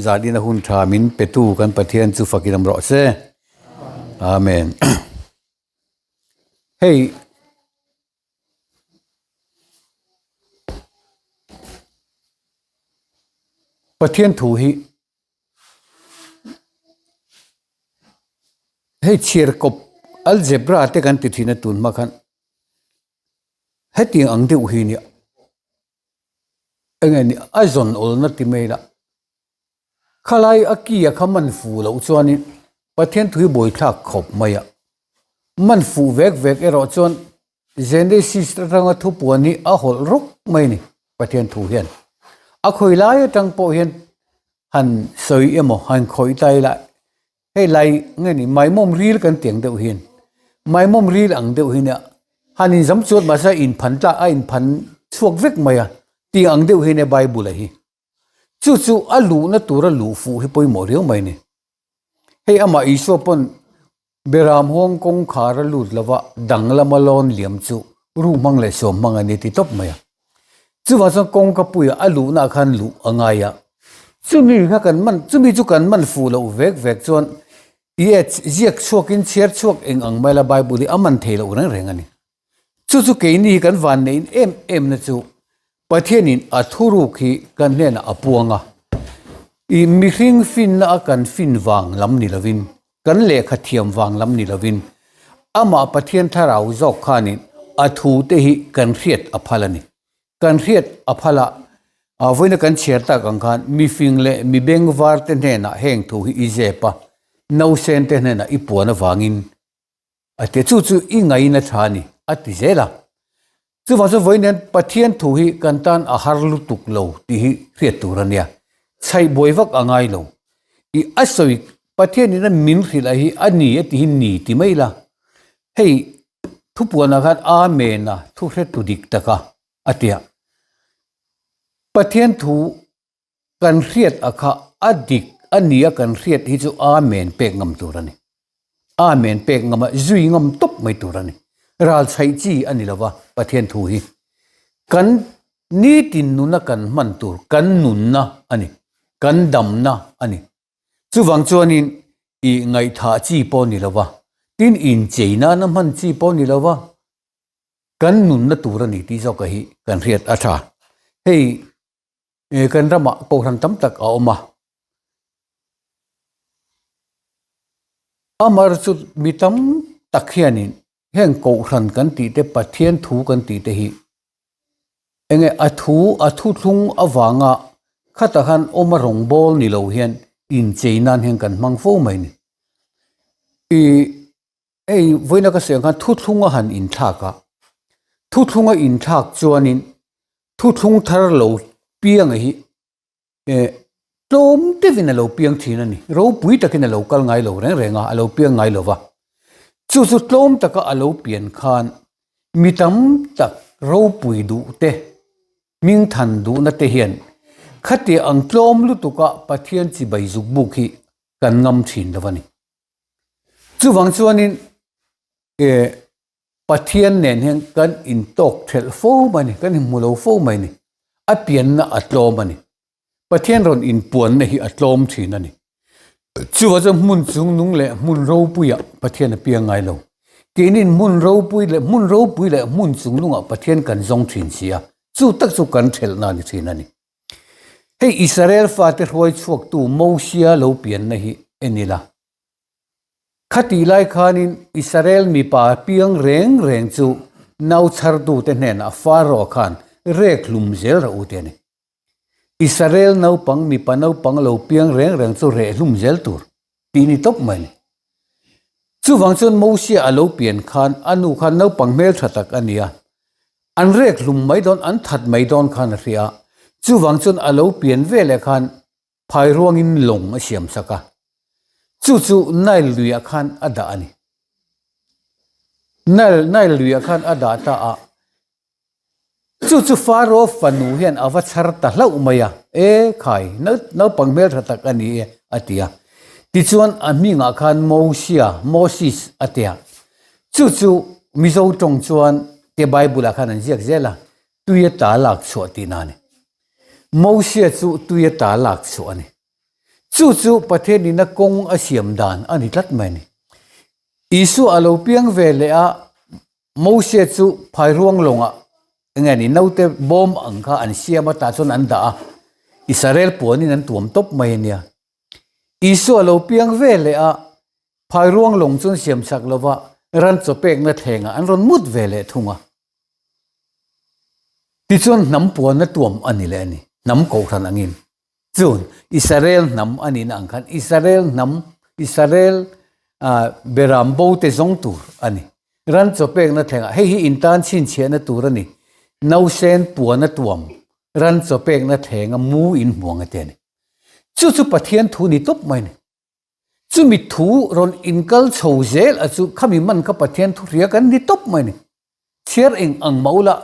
Zan ina hun tha min petu kan Pathian chu fakin awm rawh se. Amen. Hei Pathian thu hi hei chhiar kawp algebra te kan ti thin a tun hma khan hetiang ang deuh hi nia enge ni a zawn awlna ti mai la khalai a ki a kha man fu loh chuanin Pathian thui buaithlak khawp mai a man fuh vek vek erawh chuan Genesis atanga thupuan hi a hawlh rawk mai a ni Pathian thu hian. A khawi lai atang pawh hian han sawi emaw han khawih ta ila hei lai nge ni maimawm ril kan ti ang deuh hian maimawm ril ang deuh hi nia han inzam chuan mahse a inphan tlak a inphan chhuak vek mai a tih ang deuh hi nia Bible a hi. Chu chu a luhna tura luh fuh hi pawimawh riau mai a ni. Hei amah Isua pawn Beram huang kawngkhar a lut lova danglam a lawn liam chu ru hmang leh suam hmang a ni ti tawp mai a. Chuvang chuan kawngka puia a luhna ah khan luh a ngai a. Chumi kha kan man, chumi chu kan man fuh loh vek vek chuan i ziak chhuakin chhiar chhuak eng ang mai la Bible hi a man thei loh reng reng a ni. Chu chu keini hi kan van neihin em em na chu Pathianin a thuruk hi kan hnenah a puang a, i mihring finna a kan fin vang lam ni lovin, kan lehkha thiam vang lam ni lovin, amah Pathian thlarau zawk khanin a thu te hi kan hriat a phal a ni. Kan hriat a phal a, vawiina kan chhiar tak ang khan mifing leh mi bengvar te hnenah heng thu hi i zep a, nausen te hnenah i puan avangin A ti a, chu chu i ngaiin a tha a ni, a ti zel a. Chuvang chuan vawiin hian Pathian thu hi kan tan a har lutuk lo tih hi hriat tur a nia. Chhaih buai vak a ngai lo. I a sawi Pathian ina min hrilh a hi a ni a tih hi ni ti mai la. Hei thupuanah khan Amen a thu hretu dik tak a, a ti a. Pathian thu Kan hriat a kha a dik a nia kan hriat hi chu Amen pek ngam tur a ni. Amen pek ngam a zui ngam tawp mai tur a ni. Ral chhaih chi a ni lova Pathian thu hi. Kan nitin nuna kan hman tur kan nunna a ni. Kan damna a ni. Chuvang chuanin i ngaihthah chi pawh ni lova, tin inchei nana hman chi pawh ni lova, kan nunna tur a ni tih zawka hi kan hriat a tha. Hei. Kan ramah kohhran tam tak a awm a. Amar chu mi tam tak hianin heng kohhran kan tih te Pathian thu kan tih te hi enge a thu a thuthlung avanga khatah khan awm a rawngbawl ni lo hian inchei nan hian kan hmang fo mai a ni. Ih hei vawiina ka sawi ang khan thuthlung a han inthlak a, thuthlung a inthlak chuanin Thuthlung thar lo piang hi eh tlawm deuhin a lo piang thin a ni. Ropui takin a lo kal ngai lo reng reng a, a lo piang ngai lo va. Chu chu tlawm taka a lo pian khan mi tam tak ropui duh te, hmingthan duhna te hian khatiang ang tlawm lutuka Pathian chibai zuk buk hi kan ngam thin lo a ni. Chuvang chuanin eh Pathian nen hian kan intawk thelh fo mai a ni, kan inhmu lo fo mai a ni. A pianna a tlawm a ni. Pathian rawn inpuanna hi a tlawm thin a ni. Chuvah chuan hmun chungnung leh hmun ropuiah Pathian a piang ngai lo. Keinin hmun ropui leh hmun ropui leh hmun chungnungah Pathian kan zawng thin si a, chu tak chu kan thelhna a ni thin a ni. Hei Israel fate hruai chhuaktu Mosia lo pianna hi en ila. Khatih lai khanin Israel mipa piang reng reng chu nau chhartute hnenah Pharaoh khan rek hlum zel rawh u ti a ni. Israel naupang mipa naupang lo piang reng reng chu reh hlum zel tur tih ni tawp mai a ni. Chuvang chuan Mosia a lo pian khan a nu khan naupang hmeltha tak a ni a, an rek hlum mai dawn an that mai dawn khan a hria a, chuvang chuan a lo pian veleh khan Phai ruangin lawng a siam sak a, chu chu Nile luiah khan a dah a ni. Nile, Nile luiah khan a dah ta a, chu chu Pharaoh fanu hian a va chhar ta hlauh mai a, E khai, naupang hmeltha tak a ni e, a ti a. Tichuan a hmingah khan Mosia, Moses, a ti a. Chu chu Mizo tawng chuan te Bible-ah khan an ziak zel a, tui a ta lak chhuah tihna a ni. Mosia chu tui ata lak chhuah a ni. Chu chu Pathianin a kawng a siam dan a ni tlat mai a ni. Isua a lo piang ve leh a, Moses chu phairuang lawngah enge ni naute bawm ang kha an siam a, tah chuan an dah a, Israel puanin an tuam tawp mai a nia. Isua a lo piang ve leh a, phairuang lawng chu an siam chak lo va, ran chaw pekna thlengah an rawn mut ve leh thung a. Tichuan hnam puana tuam a ni leh a ni, hnam kohhran angin. Chun Israel hnam a nihna ang khan Israel hnam, Israel beram bo te zawng tur a ni. Ran chaw pekna thlengah hei hi intan chhinchhiahna tur a ni. Nausen puana tuam ran chaw pekna thlenga mu inhmuang a ti a ni. Chu chu Pathian thu ni tawp mai a ni. Chumi thu rawn inkal chho zel a chu khami man kha Pathian thu hria kan ni tawp mai a ni. Chhiar eng ang mah ula,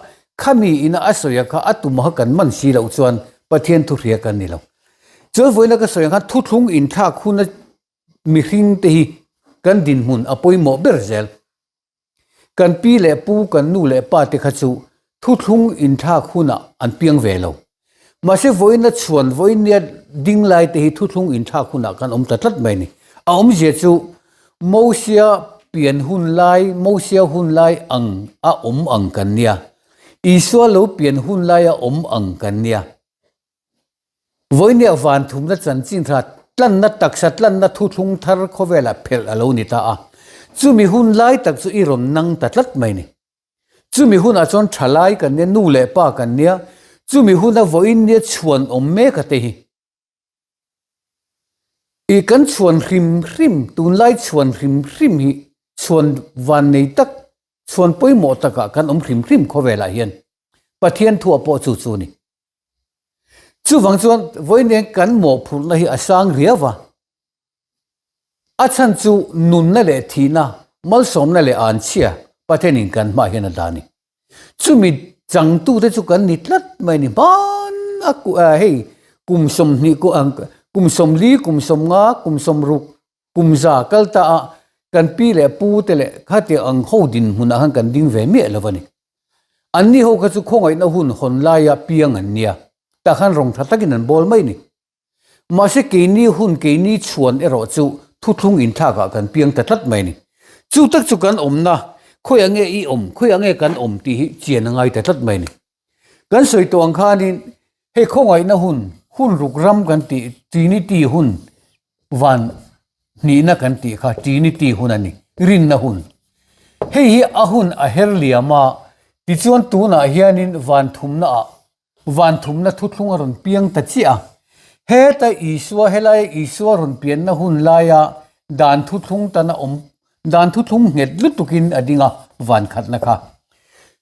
khami ina a sawi a kha a tum a kan man si loh chuan Pathian thu hria kan ni lo. Chuan vawiina ka sawi ang khan thuthlung inthlak huna mihring te hi kan dinhmun a pawimawh ber zel. Kan pi leh pu, kan nu leh pa te kha chu thuthlung inthlak hunah an piang ve lo. Mahse vawiina chhuan vawinia ding lai te hi thuthlung inthlak hunah kan awm ta tlat mai a ni. A awmzia chu Mosia pian hun lai, Mosia hun lai ang a awm ang kan nia. Isua lo pian hun lai a awm ang kan nia. Vawinia van thumna chanchin tha tlanna taksa tlanna thuthlung thar khawvelah phelh a lo ni ta a. Chumi hun lai tak chu i rawn nang ta tlat mai a ni. Chumi hunah chuan thalai kan nia, nu leh pa kan nia, chumi huna vawiin nia chhuan awm mek a te hi. I kan chhuan hrim hrim, tunlai chhuan hrim hrim hi chhuan van nei tak, chhuan pawimawh takah kan awm hrim hrim khawvelah hian. Pathian thuah pawh chu chu a ni. Chuvang chuan vawiin nia kan mawhphurhna hi a sang riau va. A chhan chu nunna leh thihna, malsawmna leh anchhia Pathianin kan hmaah hian a dah a ni. Chumi changtute chu kan ni tlat mai a ni. Hmana hei kum 20 kum 40, kum 50, kum 60, kum za kal ta a kan pi leh pu te leh khatiang ang ho dinhmunah khan kan ding ve miah lo a ni. Anni ho kha chu khawngaihna hun hawn laia piang an nia. Tah khan rawng tha takin an bawl mai a ni. Mahse keini hun keini chhuan erawh chu thuthlung inthlakah kan piang ta tlat mai a ni. Chu tak chu kan awmna, khawiah nge i awm, khawiah nge kan awm tih hi chian a ngai ta tlat mai a ni. Kan sawi tawh ang khanin hei khawngaihna hun, hun ruk ram kan tih Trinity hun van hnihna kan tih kha Trinity hun a ni, rinna hun. Hei hi a hun a her liam a, tichuan tunah hianin van thumna ah Van thumna thuthlung a rawn piang ta chiah a. Heta Isua, helaia Isua rawn pianna hun laia dan thuthlung tan a awm, dan thuthlung nghet lutukin a ding a, van khatna kha.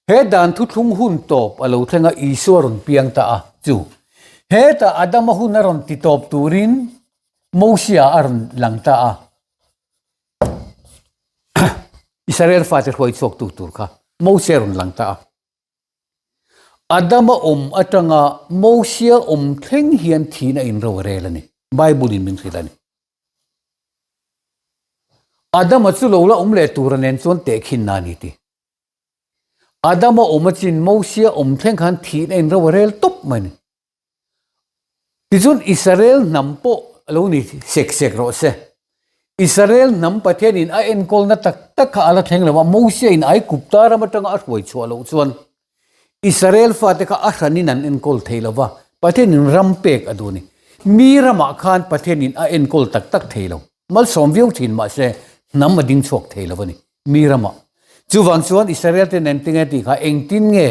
He dan thuthlung hun tawp a lo thleng a, Isua rawn piang ta a, chu. Heta Adama hun a rawn ti tawp turin Mosia a rawn lang ta a. Israel fate hruai chhuaktu tur kha Mosia a rawn lang ta a. Adama awm atanga Mosia awm thleng hian thihna in ro a rel a ni. Bible in min hrilh a ni. Adama chu lo la awm leh tura nen chuan tehkhinna a ni ti. Adama awm achin Mosia awm thleng khan thihna in ro a rel tawp mai a ni. Tichuan Israel hnam pawh a lo ni sek sek rawh se. Israel hnam Pathianin a enkawlna tak tak kha a la thleng lo a, Mosia-in Aigupta ram atanga a hruai chhuah loh chuan Israel fate kha a hranin an enkawl thei lo va, Pathianin ram pek a duh a ni. Mi ramah khan Pathianin a enkawl tak tak thei lo. Malsawm viau thin mahse hnam a ding chhuak thei lo a ni. Mi ramah. Chuvang chuan Israel ten engtin nge tih kha engtin nge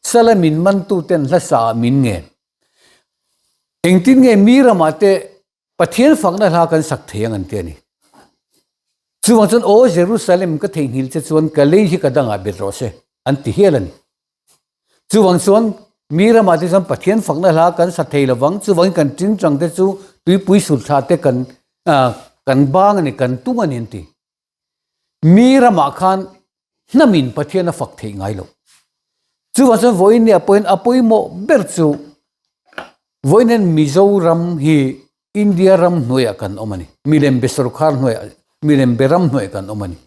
Sala min mantu ten hlasa ah min ngen? Engtin nge mi ramah te Pathian fakna hla kan sak thei ang an ti a ni. Chuvang chuan aw Jerusalem ka theihnghilh che chuan ka lei hi ka dangah bet rawh se an ti hial a ni. Chuvang chuan mi ramah te chuan Pathian fakna hla kan sa thei lovang, chuvangin kan tingtang te chu tuipui sulthla te kan kan bang a ni, kan tung a ni an ti. Mi ramah khan hnamin Pathian a fak theih ngai lo. Chuvang chuan vawiin nia pawhin a pawimawh ber chu vawiin hian Mizoram hi India ram hnuaiah kan awm a ni. Milem be sorkar hnuaiah, milem be ram hnuaiah kan awm a ni.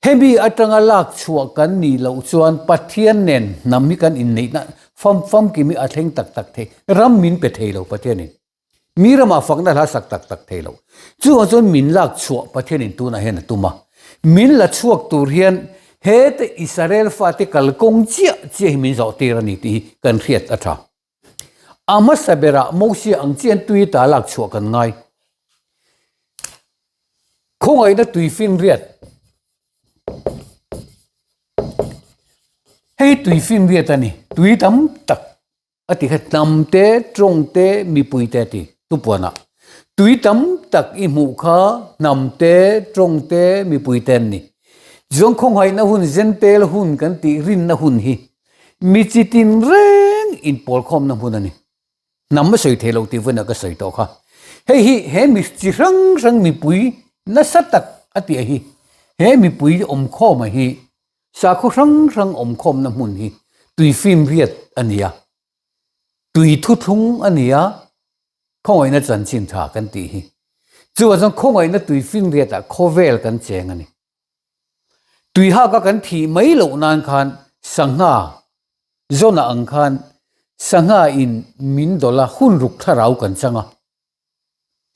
Hemi atanga lak chhuah kan nih loh chuan Pathian nen hnam hi kan inneihna fam famkim hi a thleng tak tak thei. Ram min pe thei lo Pathianin. Mi ramah fakna hla sak tak tak thei lo. Chuvang chuan min lak chhuah Pathianin tunah hian a tum a. Min la chhuak tur hian heta Israel fate kalkawng chiah chiah hi min zawh tir a ni tih hi kan hriat a tha. A hmasa berah Mosia ang chian tui ta lak chhuah kan ngai. Khawngaihna tui finriat. Hei tui finriat a ni. Tui tam tak a ti kha hnam te, tawng te, mipui te a ti tupuanah. Tui tam tak i hmuh kha hnam te, tawng te, mipui te an ni. Chuan khawngaihna hun, Zentel hun kan tih rinna hun hi Mi chi tin reng inpawlkhawmna hmun a ni. Hnam a sawi thei lo tih vawiinah ka sawi tawh kha. Hei hi he mi chi hrang hrang mipui nasa tak a tih a hi. He mipui awmkhawma hi sakhaw hrang hrang awmkhawmna hmun hi tui fimriat a ni a, tui thuthlung a ni a, khawngaihna chanchin tha kan tih hi. Chuvang chuan khawngaihna tui fimriatah khawvel kan cheng a ni. Tuihaka kan thih mai loh nan khan sangha zawna ang khan sangha in min dawlh a hun ruk thlarau kan chang a,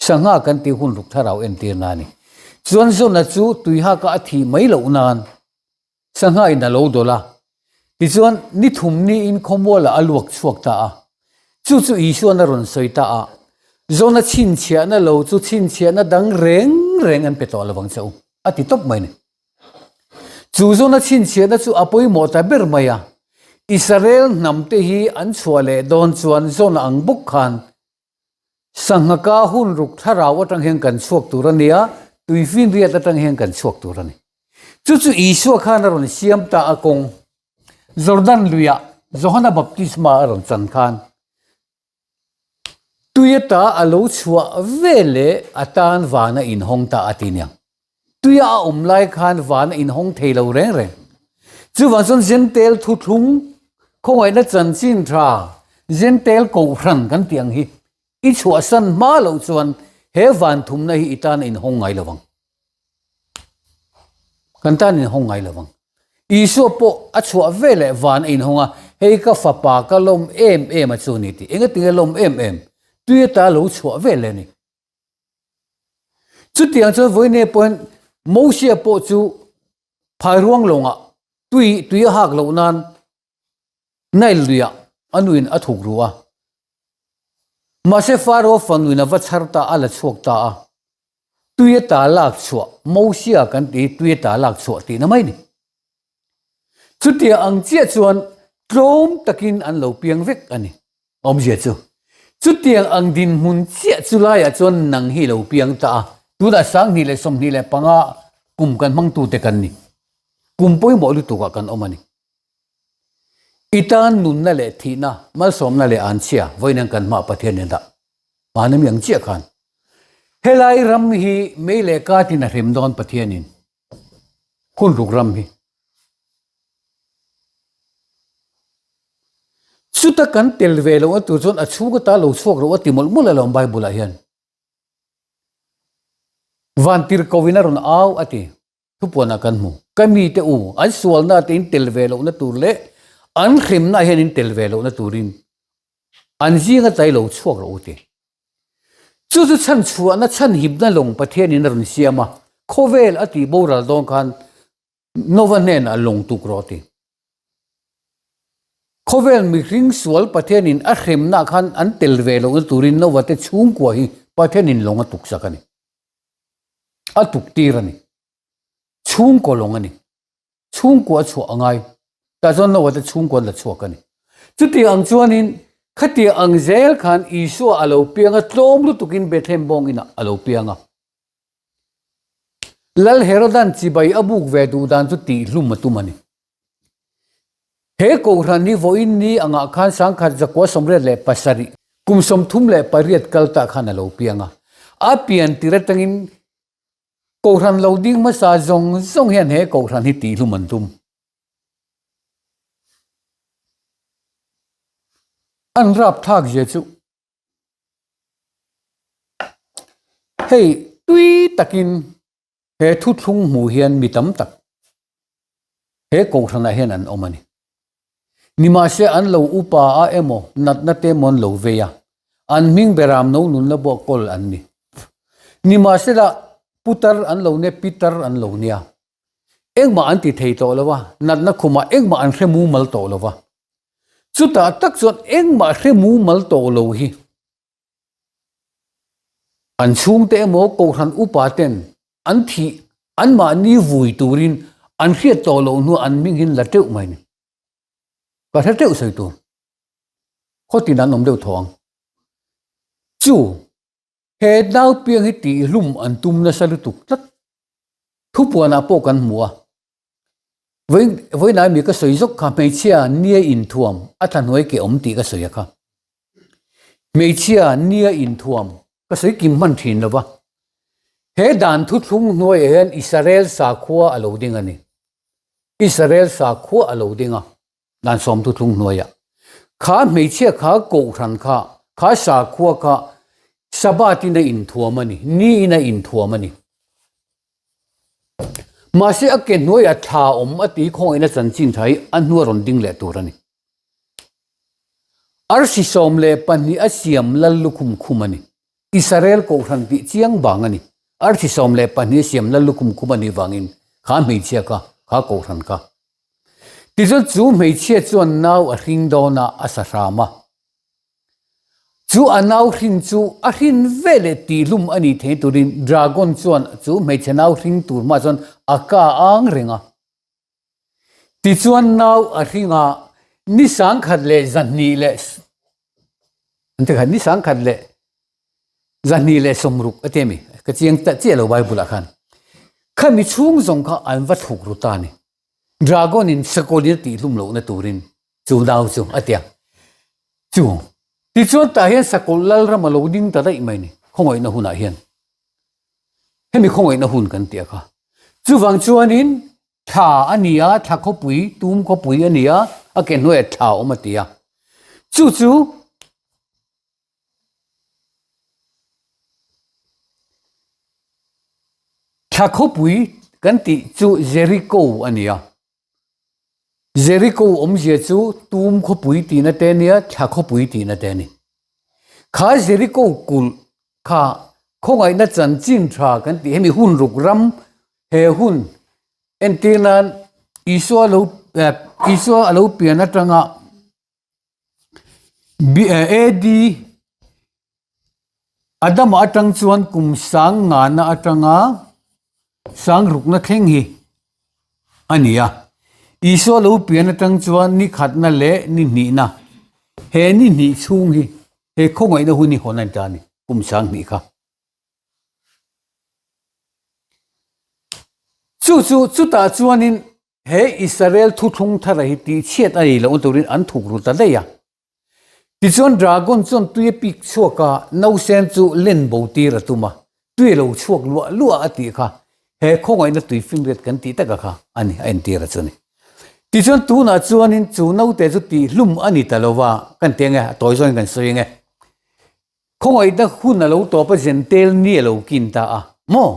sangha kan tih hun ruk thlarau entir na a ni. Chuan zawna chu tuihaka a thih mai loh nan sangha in a lo dawlh a, tichuan ni thum niin khawmualah a luak chhuak ta a, chu chu Isuan a rawn sawi ta a, zawna chhinchhiahna lo chu chhinchhiahna dang reng reng an pe tawh lo vang che u. A ti tawp mai ni. Chu zawna chhinchhiahna chu a pawimawh ta ber mai a. Israel hnamte hi an chhuah leh dawn chuan zawna ang bawk khan sangha ka hun ruk thlarau atang hian kan chhuak tur a ni a, tuifinriat atang hian kan chhuak tur a ni. Chu chu Isua khan a rawn siam ta a kawng Jordan luiah Johana baptisma a rawn chan khan Tui ata a lo chhuah ve leh a tan van a inhawng ta a ti niang. Tuia a awm lai khan van a inhawng thei lo reng reng. Chuvang chuan Zentel thuthlung khawngaihna chanchin tha Zentel kohhran kan tih ang hi i chhuahsan hma loh chuan he van thumna hi i tan a inhawng ngai lo vang. Kan tan inhawng ngai lo vang. Isua pawh a chhuah ve leh van a inhawng a, hei ka fapa ka lawm em em a chu ni tih. Engatinge lawm em em? Tui ata lo chhuah ve leh a ni. Chutiang chuan vawiin pawhin Mosia pawh chu phairuang lawngah tui tui a hak loh nan Nile luiah a nuin a thuk ru a. Mahse Pharaoh fanuin a va chhar ta a, la chhuak ta a. Tui ata lak chhuah, Mosia kan tih hi tui ata lak chhuah tihna mai ni. Chutia ang chiah chuan tlawm takin an lo piang vek a ni. Awmzia chu, chutiang ang dinhmun chiah chu laiah chuan nang hi lo piang ta a, tunah 2025 kum kan hmangtute kan ni. Kum pawimawh lutukah kan awm a ni. I tan nunna leh thihna, malsawmna leh anchhia vawiin an kan hmah Pathian in dah. Mahni mi ang chiah khan. Helai ram hi mei leh katin a hrem dawn Pathian in. Hun ruk ram hi. Chuta kan tel ve loh a tur chuan a chhung ata lo chhuak loh a ti mawlh mawlh alawm Bible ah hian. Vantirhkoh in a rawn au a ti. Thupuanah kan hmu. Ka mite u, an sualna te in tel ve lohna tur leh an hremna hian in tel ve lohna turin an zinga tlai lo chhuak rawh u ti. Chu chu chhan chhuahna chhan hipna lawng Pathianin a rawn siam a, khawvel a tih boral dawn khan Nova hnenah lawng tuk rawh ti. Khawvel mihring sual Pathianin a hremna khan an tel ve lohna turin Nova te chhungkua hi Pathianin lawng a tuksak a ni. A tuk tir a ni. Chhungkaw lawng a ni. Chhungkua a chhuah a ngai. Tah chuan Noah te chhungkua an la chhuak a ni. Chutiang ang chuanin khatiang ang zel khan Isua a lo piang a, tlawm lutukin Bethlehem bawng inah a lo piang a. Lal Herodan chibai a buk ve duh dan chu tihhlum a tum a ni. He kohhran hi vawiin ni angah khan 1987, kum 38 kal tah khan a lo piang a. A pian tir atangin kohhran lo ding hmasa zawng zawng hian he kohhran hi tihhlum an tum. An rapthlak zia chu hei tui takin He thuthlung hmuh hian mi tam tak he kohhranah hian an awm a ni. Nimahse an lo upa a emaw natna te emaw an lo vei a. An hming beram no nunna buah kawl an ni. Nimahsela, putar an lo nia, pitar an lo nia. Engmah an ti thei tawh lo a, natna khumah engmah an hre mumal tawh lo va. Chutah tak chuan engmah hre mumal tawh lo hi an chhungte emaw Kohhran upa ten an thih anmahni vui turin an hriat tawh loh hnuah an hming hin la teuh mai ni. Ka hre teuh sawi tur. Khawtin an awm deuh tho ang. Chu he naupiang hi tihhlum an tum nasa lutuk tlat. Thupuanah pawh kan hmu a. Vawiinai mi ka sawi zawk kha hmeichhia nia inthuam a thla hnuai ke awm tih ka sawi a kha. Hmeichhia nia inthuam ka sawi kim hman thin lo va. He dan thuthlung hnuaiah hian Israel sakhua a lo ding a ni. Israel sakhua a lo ding a. Dan sawmtu tlung hnuaiah kha hmeichhia kha kohhran kha kha sakhua kha Sabbath in a inthuam a ni, ni in a inthuam a ni. Mahse a ke hnuaiah thla awm a ti khawngin a chanchin tha hi a hnua rawn ding leh tur a ni. Arsi 12 a siam lal lukhum khum a ni. Israel kohhran tih chiang vang a ni. Arsi 12 a siam lal lukhum khum a nih vangin kha hmeichhia kha kha kohhran kha Tichuan chu hmeichhia chuan nau a hring dawn a, a sa hram a. Chu a nau hrin chu a hrin veleh tihlum a nih theih turin dragon chuan chu hmeichhe nau hring tur hmah chuan a ka ang reng a. Tichuan nau a hring a, ni 10,000 leh 200 leh an ti kha ni 10,000 leh 260 a ti a mi? Ka chiang ta chiah lo Bible ah khan. Khami chhung zawng kha an va thluk ru ta a ni. Dragon in sakawlh in a tih hlum lohna turin chu nau chu a ti a. Chu tichuan tah hian sakawlh lal ram a lo ding ta daih mai ni khawngaihna hunah hian. Hemi khawngaihna hun kan ti a kha. Chuvang chuanin thla a ni a, thla khawpui, tum khawpui a ni a, a ke hnuaiah thla a awm a ti a. Chu chu Thla khawpui kan tih chu Jericho a ni a. Jericho awmzia chu tum khawpui tihna te a nia, thla khawpui tihna te a ni. Kha Jericho kulh kha khawngaihna chanchin tha kan tih hemi hun ruk ram he hun entir nan Isua lo Isua a lo pian atanga AD Adama atang chuan kum sang ngana atanga sang rukna thleng hi a ni a. Isua lo pian atang chuan ni khatna leh ni hnihna he ni hnih chhung hi he khawngaihna hun hi hawn a ni ta a ni kum sang hnih kha. Chu chu chutah chuanin He Israel thuthlung thara hi tihchhiat a ni lohna turin an thuk ru ta daih a. Tichuan dragon chuan tui a pik chhuak a, nausen chu len bo tir a tum a, tui a lo chhuak luah luah a tih kha he khawngaihna tui finriat kan tih taka kha a ni, a entir a chu ni. Tichuan tunah chuanin chu naute chu tihhlum a ni ta lo va, kan ti ange, a tawi zawngin kan sawi ange. Khawngaihna hun a lo tawp a zentel ni a lo kin ta a maw?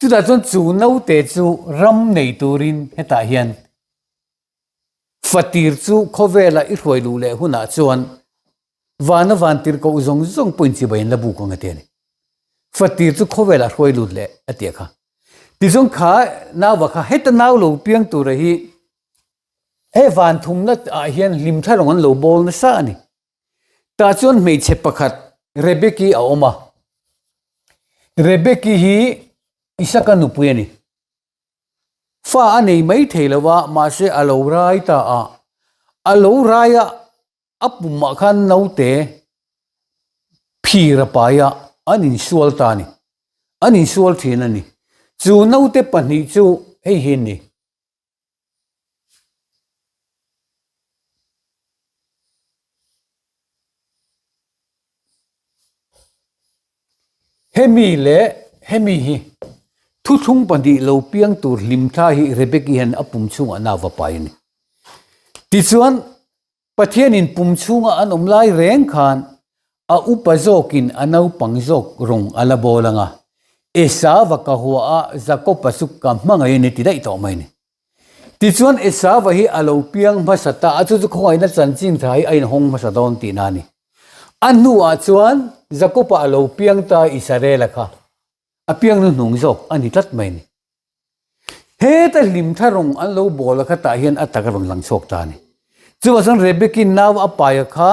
Chutah chuan chu naute chu ram nei turin hetah hian fatir chu khawvela i hruai luh leh hunah chuan vana vantir koh zawng zawng pawhin chibai an la buk ang a ti a ni. Fatir chu khawvela hruai lut leh a ti a kha. Tichuan kha nauva kha heta nau lo piang tura hi he van thumna ah hian hlimthla rawng an lo bawl nasa a ni. Tah chuan hmeichhe pakhat Rebeki a awm a. Rebeki hi Isaka nupui a ni. Fa a nei mai thei lo a, mahse a lo rai ta a. A lo rai a, a pumah khan naute phir a pai a, an insual ta a ni. An insual thin a ni. Chu naute pahnih chu hei hi a ni. Hemi leh hemi hi thuthlung pahnih lo piang tur hlimthla hi Rebeki hian a pum chhungah nau va pai a ni. Tichuan Pathianin pum chhunga an awm lai reng khan a upa zawkin a naupang zawk rawng a la bawl ang a, Esauva ka hua a, Jakoba chu ka hmangaih a ni ti daih tawh mai a ni. Tichuan Esauva hi a lo piang hmasa ta a, chu chu khawngaihna chanchin tha hi a inhawng hmasa dawn tihna a ni. A hnuah chuan Jakob-a a lo piang ta Israel-a kha a piang hnuhnung zawk a ni tlat mai a ni. Heta hlimthla rawng an lo bawl a kha tah hian a tak a rawn lang chhuak ta a ni. Chuvang chuan Rebeki nau a paia kha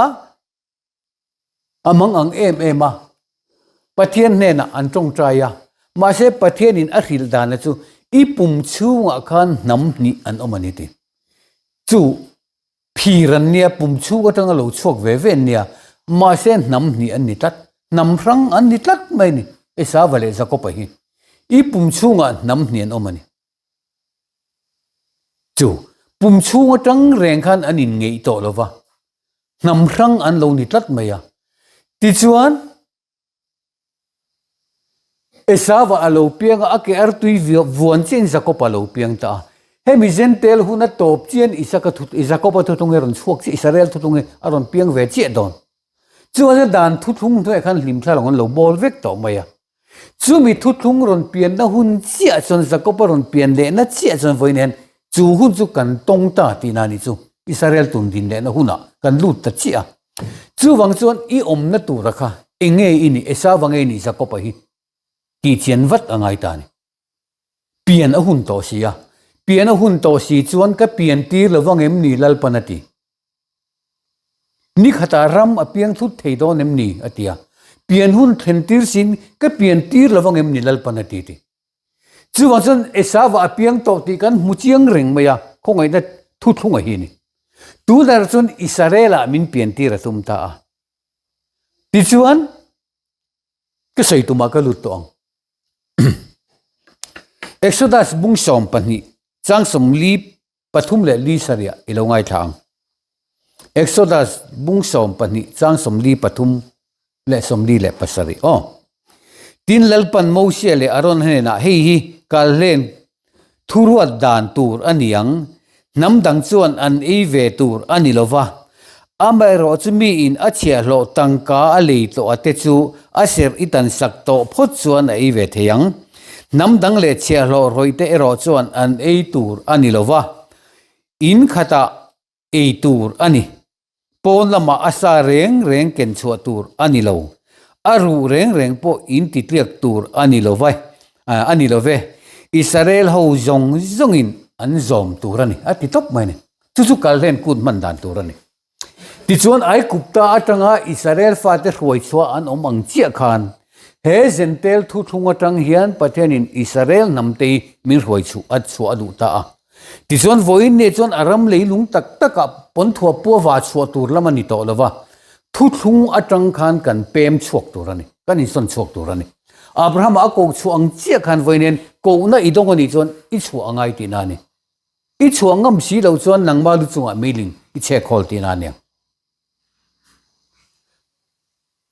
a mang ang em em a, Pathian hnenah an tawngtai a, mahse Pathianin a hrilh dana chu i pum chhungah khan hnam hnih an awm a ni ti. Chu phir an nia, pum chhung atanga lo chhuak ve ve an nia, mahse hnam hnih an ni tlat, hnam hrang an ni tlat mai a ni, Esava leh Jakoba hi i pum chhungah hnam hnih an awm a ni. Chu pum chhung atang reng khan an inngeih tawh lo va, hnam hrang an lo ni tlat mai a. Tichuan, Esava a lo piang a, a ke artui vuan chiahin Jakob a lo piang ta a. Hemi Jentail hun a tawp chian Isaka thu, Jakob-a thuthlung hi a rawn chhuak chiah, Israel thuthlung hi a rawn piang ve chiah dawn. Chuan dan thuthlung hnuaiah khan hlimthla lo an lo bawl vek tawh mai a. Chumi thuthlung rawn pianna hun chiah chuan Jakob-a rawn pian lehna chiah chuan vawiin hian chu hun chu kan tawng ta tihna a nih chu. Israel tun din lehna hunah kan lut ta chiah a. Chuvang chuan i awmna tura kha eng nge i nih, Esau-a nge i nih Jakob-a hi tih chian vat a ngai ta a ni. Pian a hun tawh si a, pian a hun tawh si chuan ka pian tir lo vang em ni Lalpan a ti. Ni khatah ram a piang thut thei dawn em ni? a ti a. Pian hun thlen tir sin ka pian tir lo vang em ni Lalpan a ti ti. Chuvang chuan Esava a piang tawh tih kan hmu chiang reng mai a, khawngaihna thuthlung a hi ni. Tunah chuan Israel-ah min pian tir a tum ta a. Tichuan, ka sawi tumah ka lut tawh ang. Exodus bung 12 chang 40 pathum leh li sarih i lo ngaithla ang. Exodus bung 12 chang 43 leh 47 aw. Tin Lalpan Mosia leh Aaron hnenah hei hi kalhlen thuruat dan tur a ni ang, hnam dang chuan an ei ve tur a ni lo va, amaherawh chu miin a chhiahhlawh tangka a lei tawh a te chu a serh i tan sak tawh phawt chuan a ei ve thei ang. Hnam dang leh chhiahhlawh rawihte erawh chuan an ei tur a ni lo va, in khatah ei tur a ni. Pawn lamah a sa reng reng ken chhuah tur a ni lo. A ruh reng reng pawh in ti tliak tur a ni lo vai, a ni lo ve. Israel ho zawng zawngin an zawm tur a ni, a ti tawp mai a ni. Chu chu kalhlen kut hman dan tur a ni. Tichuan Aigupta atanga Israel fate hruai chhuah an awm ang chiah khan he Jentail thuthlung atang hian Pathianin Israel hnamte hi min hruai chhuah a chhuah a duh ta a. Tichuan vawiin nih chuan a ram leilung tak takah pawnthua pua va chhuah tur lam a ni tawh lo va, thuthlung atang khan kan pem chhuak tur a ni, kan insawn chhuak tur a ni. Abrahama a koh chhuah ang chiah khan vawiin hian kohna i dawng a nih chuan i chhuah a ngai tihna a ni. I chhuah ngam si lo chuan nangmah lu chungah meiling i chhek hawl tihna a nia.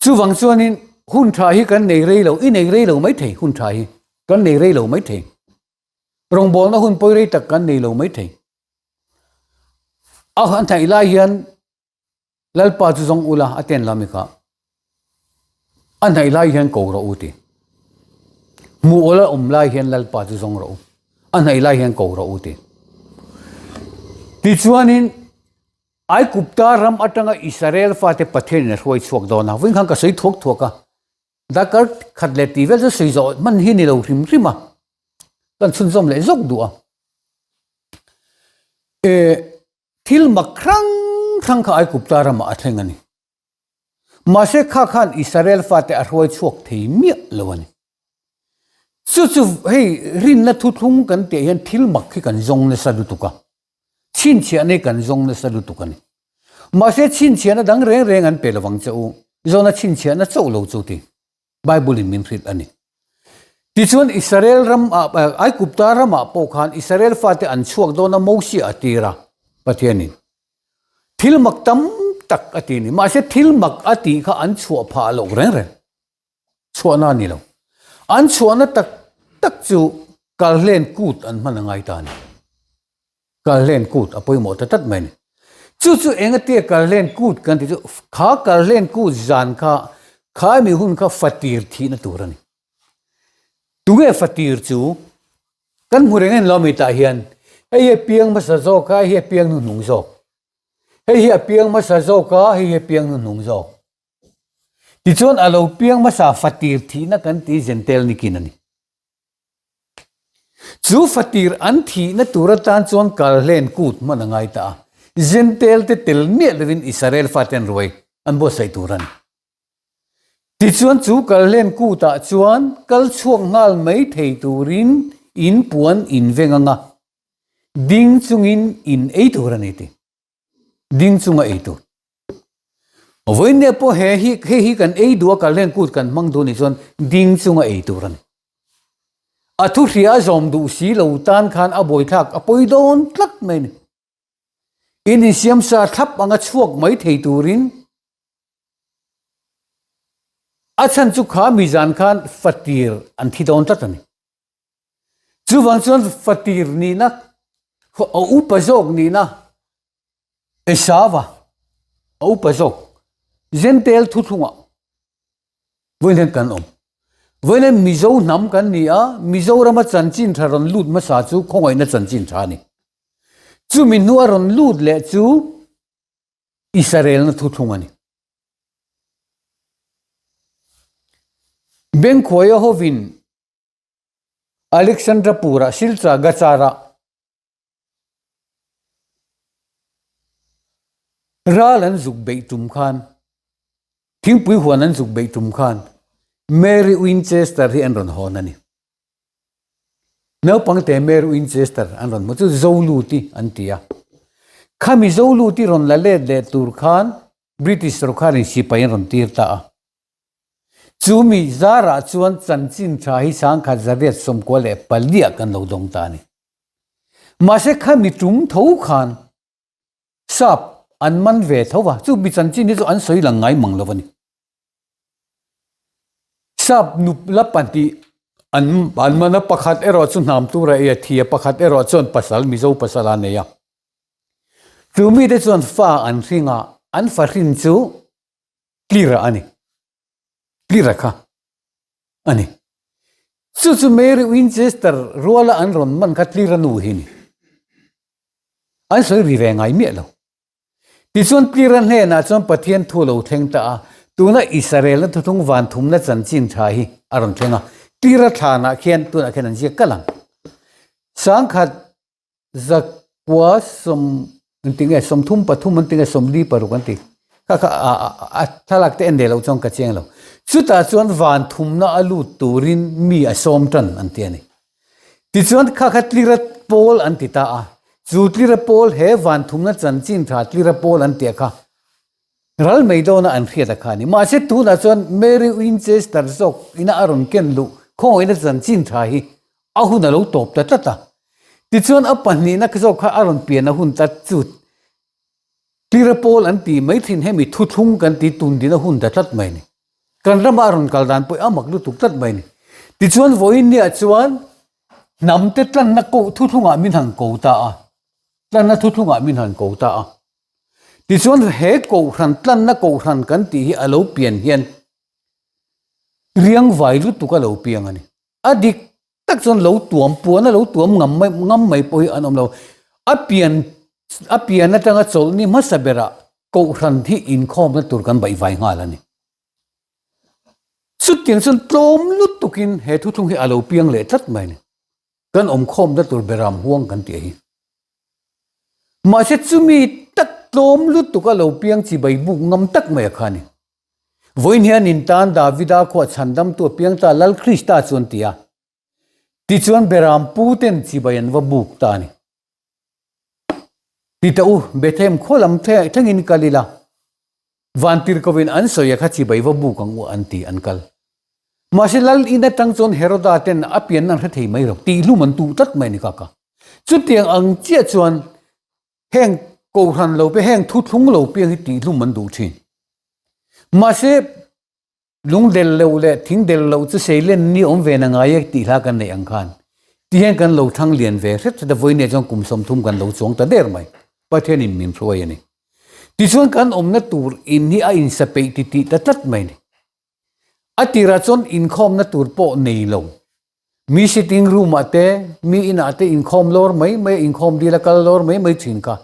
Chuvang chuanin hun tha hi kan nei rei lo, i nei rei lo mai thei hun tha hi, kan nei rei lo mai thei. Rawngbawlna hun pawi rei tak kan nei lo mai thei. A han theih lai hian Lalpa chu zawng ula a ten lam i kha. A hnaih lai hian ko rawh u ti. Hmuh awl a awm lai hian Lalpa chu zawng rawh u. A hnaih lai hian ko rawh u ti. Tichuanin Aigupta ram atanga Israel fate Pathianin a hruai chhuak dawn a. Vawiin khan ka sawi thuak thuak a. Darkar khat leh tih vel chu sawi zawh hman hi ni lo hrim hrim a. Kan chhunzawm leh zawk duh a. E Thil mak hrang hrang kha Aigupta ramah a thleng a ni. Mahse kha khan Israel fate a hruai chhuak thei miah lo a ni. Chu chu hei rinna thuthlung kan tih hian thil mak hi kan zawng nasa lutuk a, chhinchhiahna hi kan zawng nasa lutuk a ni. Mahse chhinchhiahna dang reng reng an pe lovang che u, zawna chhinchhiahna chauh lo chu ti. Bible in min hrilh a ni. Tichuan Israel ram ah Aigupta ramah pawh khan Israel fate an chhuak dawn a Mosia a tir a Pathianin. Thil mak tam tak a ti a ni. Mahse thil mak a tih kha an chhuah phah loh reng reng. Chhuahna a ni lo. An chhuahna tak tak chu kalhlen kut an hman a ngai ta a ni. Kalhlen kut a pawimawh ta tlat mai a ni. Chu chu engatia kalhlen kut kan tih chu kha kalhlen kut zan kha khaimi hun kha fatir thihna tur a ni. Tunge fatir chu? Kan hmu reng en lo mi tah hian hei hi a piang hmasa zawk a, hei hi a piang hnuhnung zawk. Hei hi a piang hmasa zawk a, hei hi a piang hnuhnung zawk. Tichuan a lo piang hmasa fatir thihna kan tih Jentail nikin a ni. Chu fatir an thihna tur atan chuan kalhlen kut hman a ngai ta a, Jentail te tel miah lovin Israel fate an ruai an buatsaih tur a ni. Tichuan chu kalhlen kutah chuan kal chhuak nghal mai thei turin in puan in veng anga ding chungin in ei tur a ni ti. Ding chunga ei tur. Vawiinne pawh he hi hei hi kan ei duh a kalhlen kut kan hmang duh nih chuan ding chunga ei tur a ni. A thu hria a zawm duh si lo tan khan a buaithlak a pawi dawn tlat mai a ni. In insiam sa thlap anga chhuak mai thei turin a chhan chu kha mi zan khan fatir an thi dawn tlat a ni. Chuvang chuan fatir nihna, a upa zawk nihna, Esava a upa zawk Jentail thuthlungah vawiin hian kan awm. Vawiin hian Mizo hnam kan ni a, Mizorama chanchin tha rawn lut hmasa chu khawngaihna chanchin tha a ni. Chumi hnua rawn lut leh chu Israelna thuthlung a ni. Bengkhuaia hovin Alexandrapur-ah Silchar Gachar-ah ral an zuk beih tum khan, thingpui huan an zuk beih tum khan Mary Winchester hi an rawn hawn a ni. Naupangte Mary Winchester an rawn hmu chu Zoluti an ti a. Khami Zoluti rawn la let leh tur khan British sorkarin sipai an rawn tir ta a. Chu mi zarah chuan chanchin tha hi 1994 kan lo dawng ta a ni. Mahse khami tum tho khan sap an man ve tho va, chu mi chanchin hi chu an sawi lang ngai mang lo a ni. Sap nup la pahnih an an man a, pakhat erawh chu hnam tura ei a thi a, pakhat erawh chuan pasal Mizo pasal a nei a. Chu mite chuan fa an hring a, an fa hrin chu Tlira a ni. Tlira kha a ni. Chu chu Mary Winchester ruala an rawn man kha Tlira nu hi ni. An sawi ri ve ngai miah lo. Tichuan Tlira hnenah chuan Pathian thu lo thleng ta a, tuna Israel-na thuthung van thumna chanchin tha hi a rawn thleng a. Tlira thlanah khian tunah khian an ziak kalh ang. 1000 Zakua sawm an ti nge 33 an ti nge 46 an ti kha kha a thlalak te en leh loh chuan ka chiang lo chutah chuan van thumna a lut turin mi a sawm tan an ti a ni tichuan kha kha tlira pawl an ti ta a chu tlira pawl he van thumna chanchin tha tlira pawl an tih kha ral mai dawna an hriat a kha a ni mahse tunah chuan Mary Winchester zawk ina a rawn ken luh khawngawihna chanchin tha hi A hun a lo tawp ta tlat a. Tichuan a pahnihna zawk kha a rawn pian a hun ta chu Tira pawl an ti mai thin hemi thuthlung kan ti tun din a hun ta tlat mai a ni. Kan rama a rawn kal dan pawh a mak lutuk tlat mai a ni. Tichuan vawiin niah chuan hnamte tlanna koh thuthlungah min han ko ta a, tlanna thuthlungah min han ko ta a. Tichuan he kohhran tlanna kohhran kan tih hi a lo pian hian riangvai lutuk a lo piang a ni. A dik tak chuan lo tuam puan a lo tuam ngam mai ngam mai pawh hi an awm lo. A pian a pian atanga chawlhni hmasa berah kohhran hi inkhawmna tur kan baihvai nghal a ni. Chutiang chuan tlawm lutukin he thuthlung hi a lo piang leh tlat mai a ni. Kan awmkhawmna tur beram huang kan tih hi. Mahse chumi tak tlawm lutuk a lo piang chibai buk ngam tak mai a kha a ni. Vawiin hian in tan Davida khuah chhandamtu a piang ta Lal Krista chu an ti a. Tichuan Beram pu ten chibai an va buk ta a ni. Ti ta u, Bethlehem khaw lam thlengin kal ila, vantirhkohin an sawi a kha chibai va buk ang u an ti an kal. Mahse Lal in atang chuan Heroda ten a pianna an hre thei mai lo, tihhlum an tuh tlat mai a ni kaka. Chutiang ang chiah chuan Heng kohhran lo pe heng thuthlung lo piang hi tihhlum an duh thin. Mahse, lung del lo leh thing del lo chu seilen ni awm ve na ngai e tih hla kan neih ang khan ti hian kan lo thang lian ve hret hret a, vawiin chuan kum 30 kan lo chuang ta der mai. Pathianin min hruai a ni. Tichuan kan awmna tur in hi a insapeih titih ta tlat mai a ni. A tirah chuan inkhawmna tur pawh nei lo. Mi sitting room ah te, mi inah te inkhawm lawr mai mai a, inkhawm dil a kal lawr mai mai thin kha.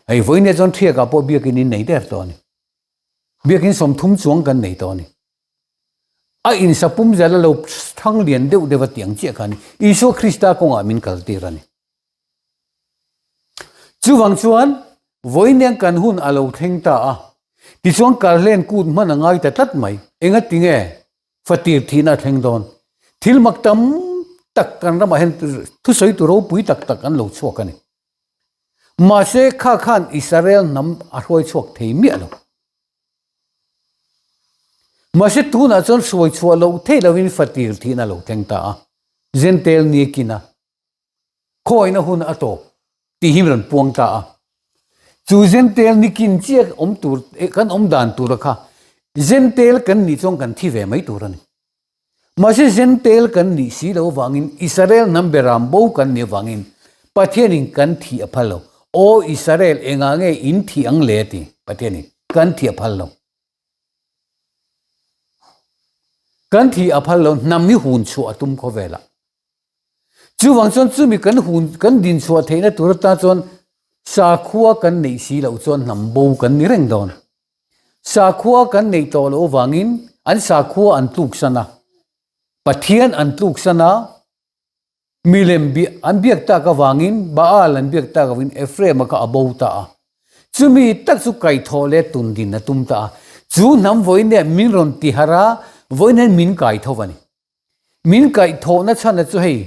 Hei vawiin chuan Thiakah pawh biakin in nei der tawh a ni. Biakin 30 chuang kan nei tawh a ni. A insa pum zel a lo thang lian deuh deuh a tih ang chiah kha a ni. Isua Krista kawngah min kaltir a ni. Chuvang chuan vawiin kan hun a lo thleng ta a, tichuan kalhlen kut hman a ngai ta tlat mai. Engati nge fatir thihna a thleng dawn? Thil mak tam tak kan ramah hian thusawi tu ropui tak tak an lo chhuak a ni. Mahse kha khan Israel hnam a hruai chhuak thei miah lo. Mahse tunah chuan hruai chhuah loh theih lovin fatir thihna a lo thleng ta a, Jentail ni kina khawina hun a tawp tih hi rawn puang ta a. Chu Jentail ni kin chiah awm tur kan awm dan tura kha Jentail kan nih chuan kan thi ve mai tur a ni. Mahse Jentail kan nih si lo avangin Israel hnam beram bo kan nih avangin Pathianin kan thih a phal lo. Aw Israel engah nge in thih ang le ti Pathianin kan thih a phal lo. Kan thih a phal lo hnam hi hun chhuah a tum khawvelah. Chuvang chuan chumi kan hun kan din chhuah theihna tur atan chuan sakhua kan neih si loh chuan hnam bo kan ni reng dawn. Sakhua kan neih tawh loh avangin an sakhua an tluksan a, Pathian an tluksan a, milem an biak tak avangin Baal an biak tak avangin Ephraim-a kha a bo ta a. Chumi tak chu kaihthawh leh tundin a tum ta a. Chu hnam vawiin nen min rawn tiharh a, vawiin hian min kaitho a ni. Min kaihthawhna chhana chu hei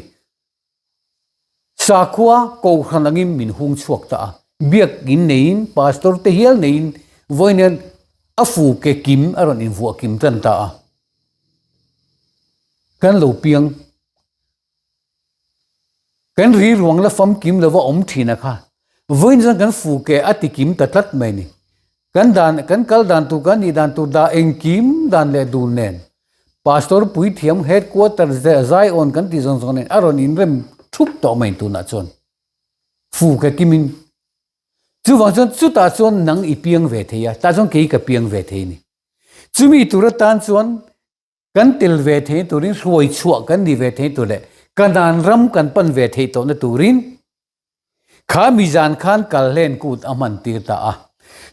sakhua kohhran angin min hung chhuak ta a, biakin neiin pastor te hial neiin vawiin hian a fu ke kim a rawn invuah kim tan ta a, kan lo piang Kan ri ruang la famkim lova awm thin a kha. Vawiin chuan kan fu ke a ti kim ta tlat mai ni. Kan dan, kan kal dan tur, kan nih dan tur dah engkim dan leh dun nen. Pastor puithiam headquarter Zion kan tih zawng zawng nen a rawn inrem thup tawh mai tunah chuan. Fu ke kimin. Chuvang chuan chutah chuan nang i piang ve thei a, tah chuan kei ka piang ve thei ni. Chumi tur atan chuan Kan tel ve thei turin hruai chhuah kan ni ve thei tur leh Kanaan ram kan pan ve theih tawhna turin kha mi zan khan kalhlen kut a hman tir ta a.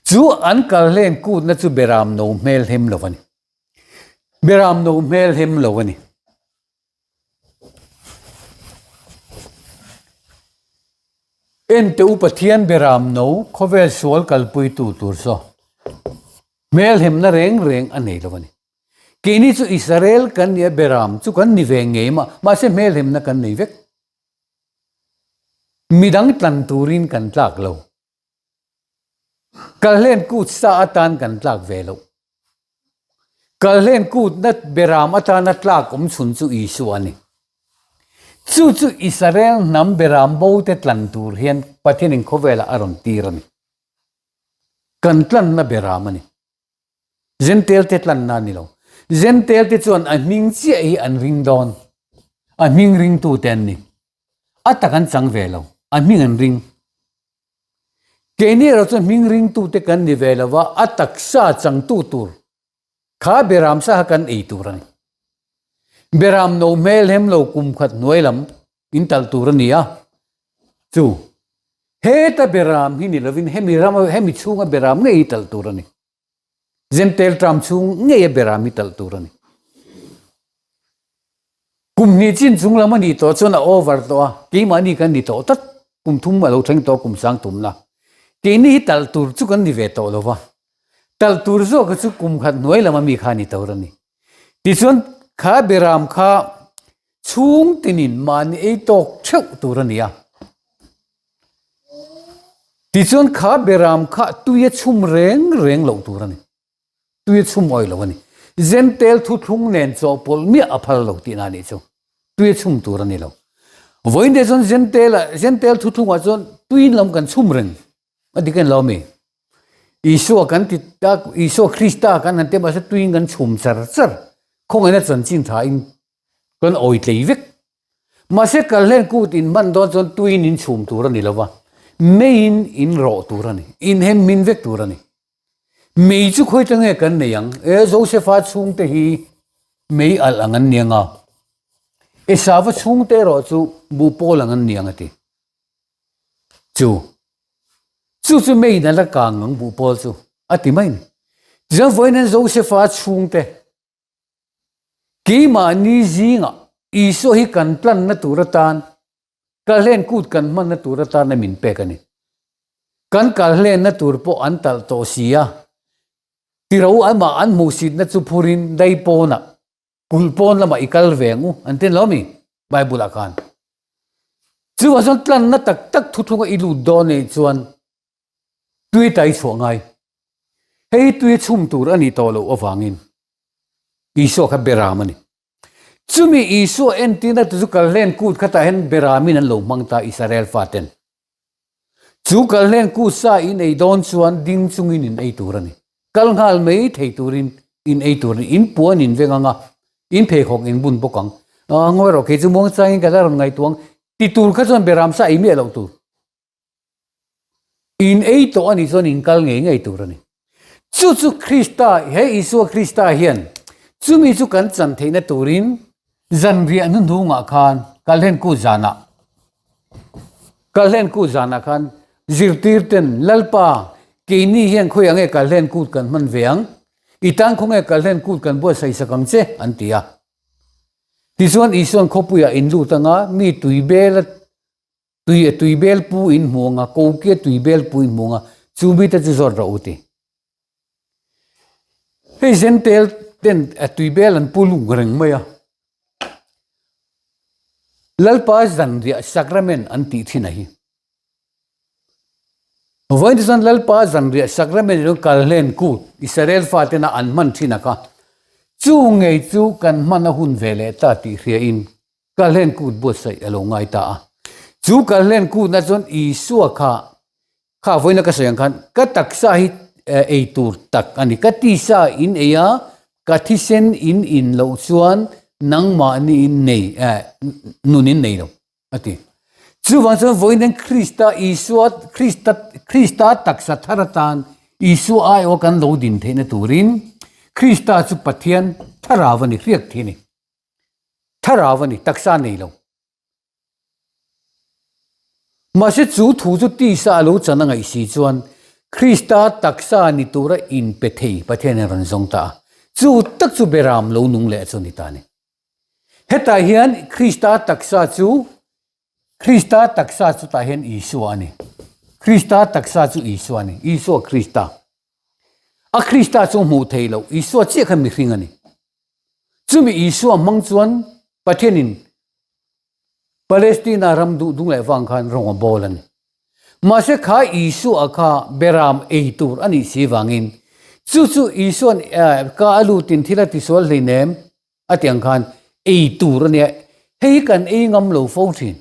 Chu an kalhlen kutna chu beram no hmel hem lo a ni. Beram no hmel hem lo a ni. Ente u Pathian beram no khawvel sual kalpuitu tur saw hmel hemna reng reng a nei lo a ni. Keini chu Israel kan ni a, Beram chu kan ni ve ngei mah, mahse hmelhemna kan nei vek. Midang tlan turin kan tlak lo. Kalhlen kut sa atan kan tlak ve lo. Kalhlen kutna Beram atana tlak awm chhun chu Isua a ni. Chu chu Israel hnam Beram bo te tlan tur hian Pathianin khawvelah a rawn tir a ni. Kan tlanna Beram a ni. Jentail te tlanna a ni lo. Jentail te chuan a hming chiah hi an ring dawn. A hming ringtu te an ni. A tak an chang ve lo. A hming an ring. Keini erawh chuan hming ringtu te kan ni ve lo va, a taksa changtu tur kha beram sa kha kan ei tur a ni. Beram no hmel hem lo kum khat hnuai lam in talh tur a ni a. Chu heta beram hi ni lovin hemi rama hemi chhunga beram ngei hi talh tur a ni. Jentail tram chhung ngeia beram hi talh tur a ni. Kum hnih chin chung lam a nih tawh chuan a over tawh a, keimahni kan ni tawh tlat, kum thum a lo thleng tawh kum sang tumna. Keini hi talh tur chu kan ni ve tawh lo va, talh tur zawka chu kum khat hnuai lama mi kha ni tur a ni. Tichuan kha beram kha Chhung tinin mahni ei tawk theuh tur a ni a. Tichuan kha beram kha tui a chhum reng reng loh tur a ni. Tui a chhum awih lo a ni. Zentel thuthlung nen chawhpawlh miah a phal lo tihna a nih chu. Tui a chhum tur a ni lo. Vawiin te chuan zentel ah zentel thuthlungah chuan tuiin lam kan chhum reng a dik a ni lo a mi. Isua kan ti tak Isua Krista kan han ti mahse tuiin kan chhum char char. Khawngaihna chanchin tha in Kan awi tlei vek. Mahse kalhlen kut in hman dawn chuan tuiin in chhum tur a ni lo va, meiin in rawh tur a ni, in hem hmin vek tur a ni. Mei chu khawi ta nge kan nei ang? E Josefa chhungte hi mei alh ang an ni ang a, Esava chhungte erawh chu buhpawl ang an ni ang a ti. Chu chu chu meiin a la kang ang buhpawl chu a ti mai a ni. Tichuan vawiin hian Josefa chhungte. Keimahni zingah Isua hi kan tlanna tur atan, kalhlen kut kan hmanna tur atana min pek a ni. Kan kalhlenna tur pawh an talh tawh si a, tiro amah an hmuhsitna chu phurin dai pawnah, kulh pawn lamah i kal ve ang u an ti lo mi Bible ah khan. Chuvang chuan tlanna tak tak thuthlunga i lut dawn anih chuan tui tai chhuah ngai. Hei hi tui chhum tur a nih tawh loh avangin Isua kha beram a ni. Chumi Isua entirna te chu kalhlen kut khatah hian beramin an lo hmang ta Israel faten. Chu kalhlen kut sa in ei dawn chuan ding chungin in ei tur a ni. Kal nghal mai thei turin in ei tur a ni. In puan in veng ang a, in pheikhawk in bun bawk ang. Ngawi rawh kei chu muangchangin ka la rawn ngaihtuah ang ti tur kha chuan beram sa ei miah loh tur. In ei tawh a nih chuan in kal ngei ngei tur a ni. Chu chu Krista, he Isua Krista hian chumi chu kan chan theihna turin zanriah hnuhnungah khan Kalhenku zanah Kalhenku zanah khan zirtirten Lalpa keini hian khawiah nge Kalhenkut kan hman ve ang? I tan khawnge Kalhenkut kan buatsaih sak ang che? an ti a. Tichuan Isuan khawpuiah in lut anga mi tui bela Tui a tui bel pu in hmu anga, koki a tui bel pu in hmu anga, chu mite chu zawt rawh u ti. Hei Zentel ten a tui bel an pu lung reng mai a. Lalpa zanriah sacrament an tih thin a hi. Vawiin te chuan Lalpa zanriah sacrament in kal hlen kut Israel fatena an hman thin a kha. Chu ngei chu kan hman a hun ve leh ta tih hria in Kalhlen kut buatsaih a lo ngai ta a. Chu kalhlen kutna chuan Isua kha, kha vawiina ka sawi ang khan, ka taksa hi ei tur tak a ni. Ka tisa in ei a, ka thisen in in loh chuan nangmahni in nei, nun in nei lo, a ti. Chuvang chuan vawiin hian Krista Isua, Krista, Krista taksa thar atan Isua aiawh kan lo din theihna turin Krista chu Pathian thlarau a ni, hriak thei a ni. Thlarau a ni, taksa nei lo. Mahse chu thu chu tisa a lo chan a ngaih si chuan Krista taksa ni tura inpe thei Pathian in rawn zawng ta a. Chu tak chu Beram lo nung leh chu a ni ta a ni. Hetah hian Krista taksa chu Krista taksa chu tah hian Isua a ni. Krista taksa chu Isua a ni. Isua Krista. A Krista chu hmuh theih loh Isua chiah kha mihring a ni. Chumi Isua hmang chuan Pathianin Palestina ram duh dung leh vang khan rawng a bawl a ni. Mahse kha Isua kha beram ei tur a nih si vangin chu chu Isua'n ka a lutin thil a tisual hleinem a ti ang khan ei tur a nia. Hei hi kan ei ngam lo fo thin.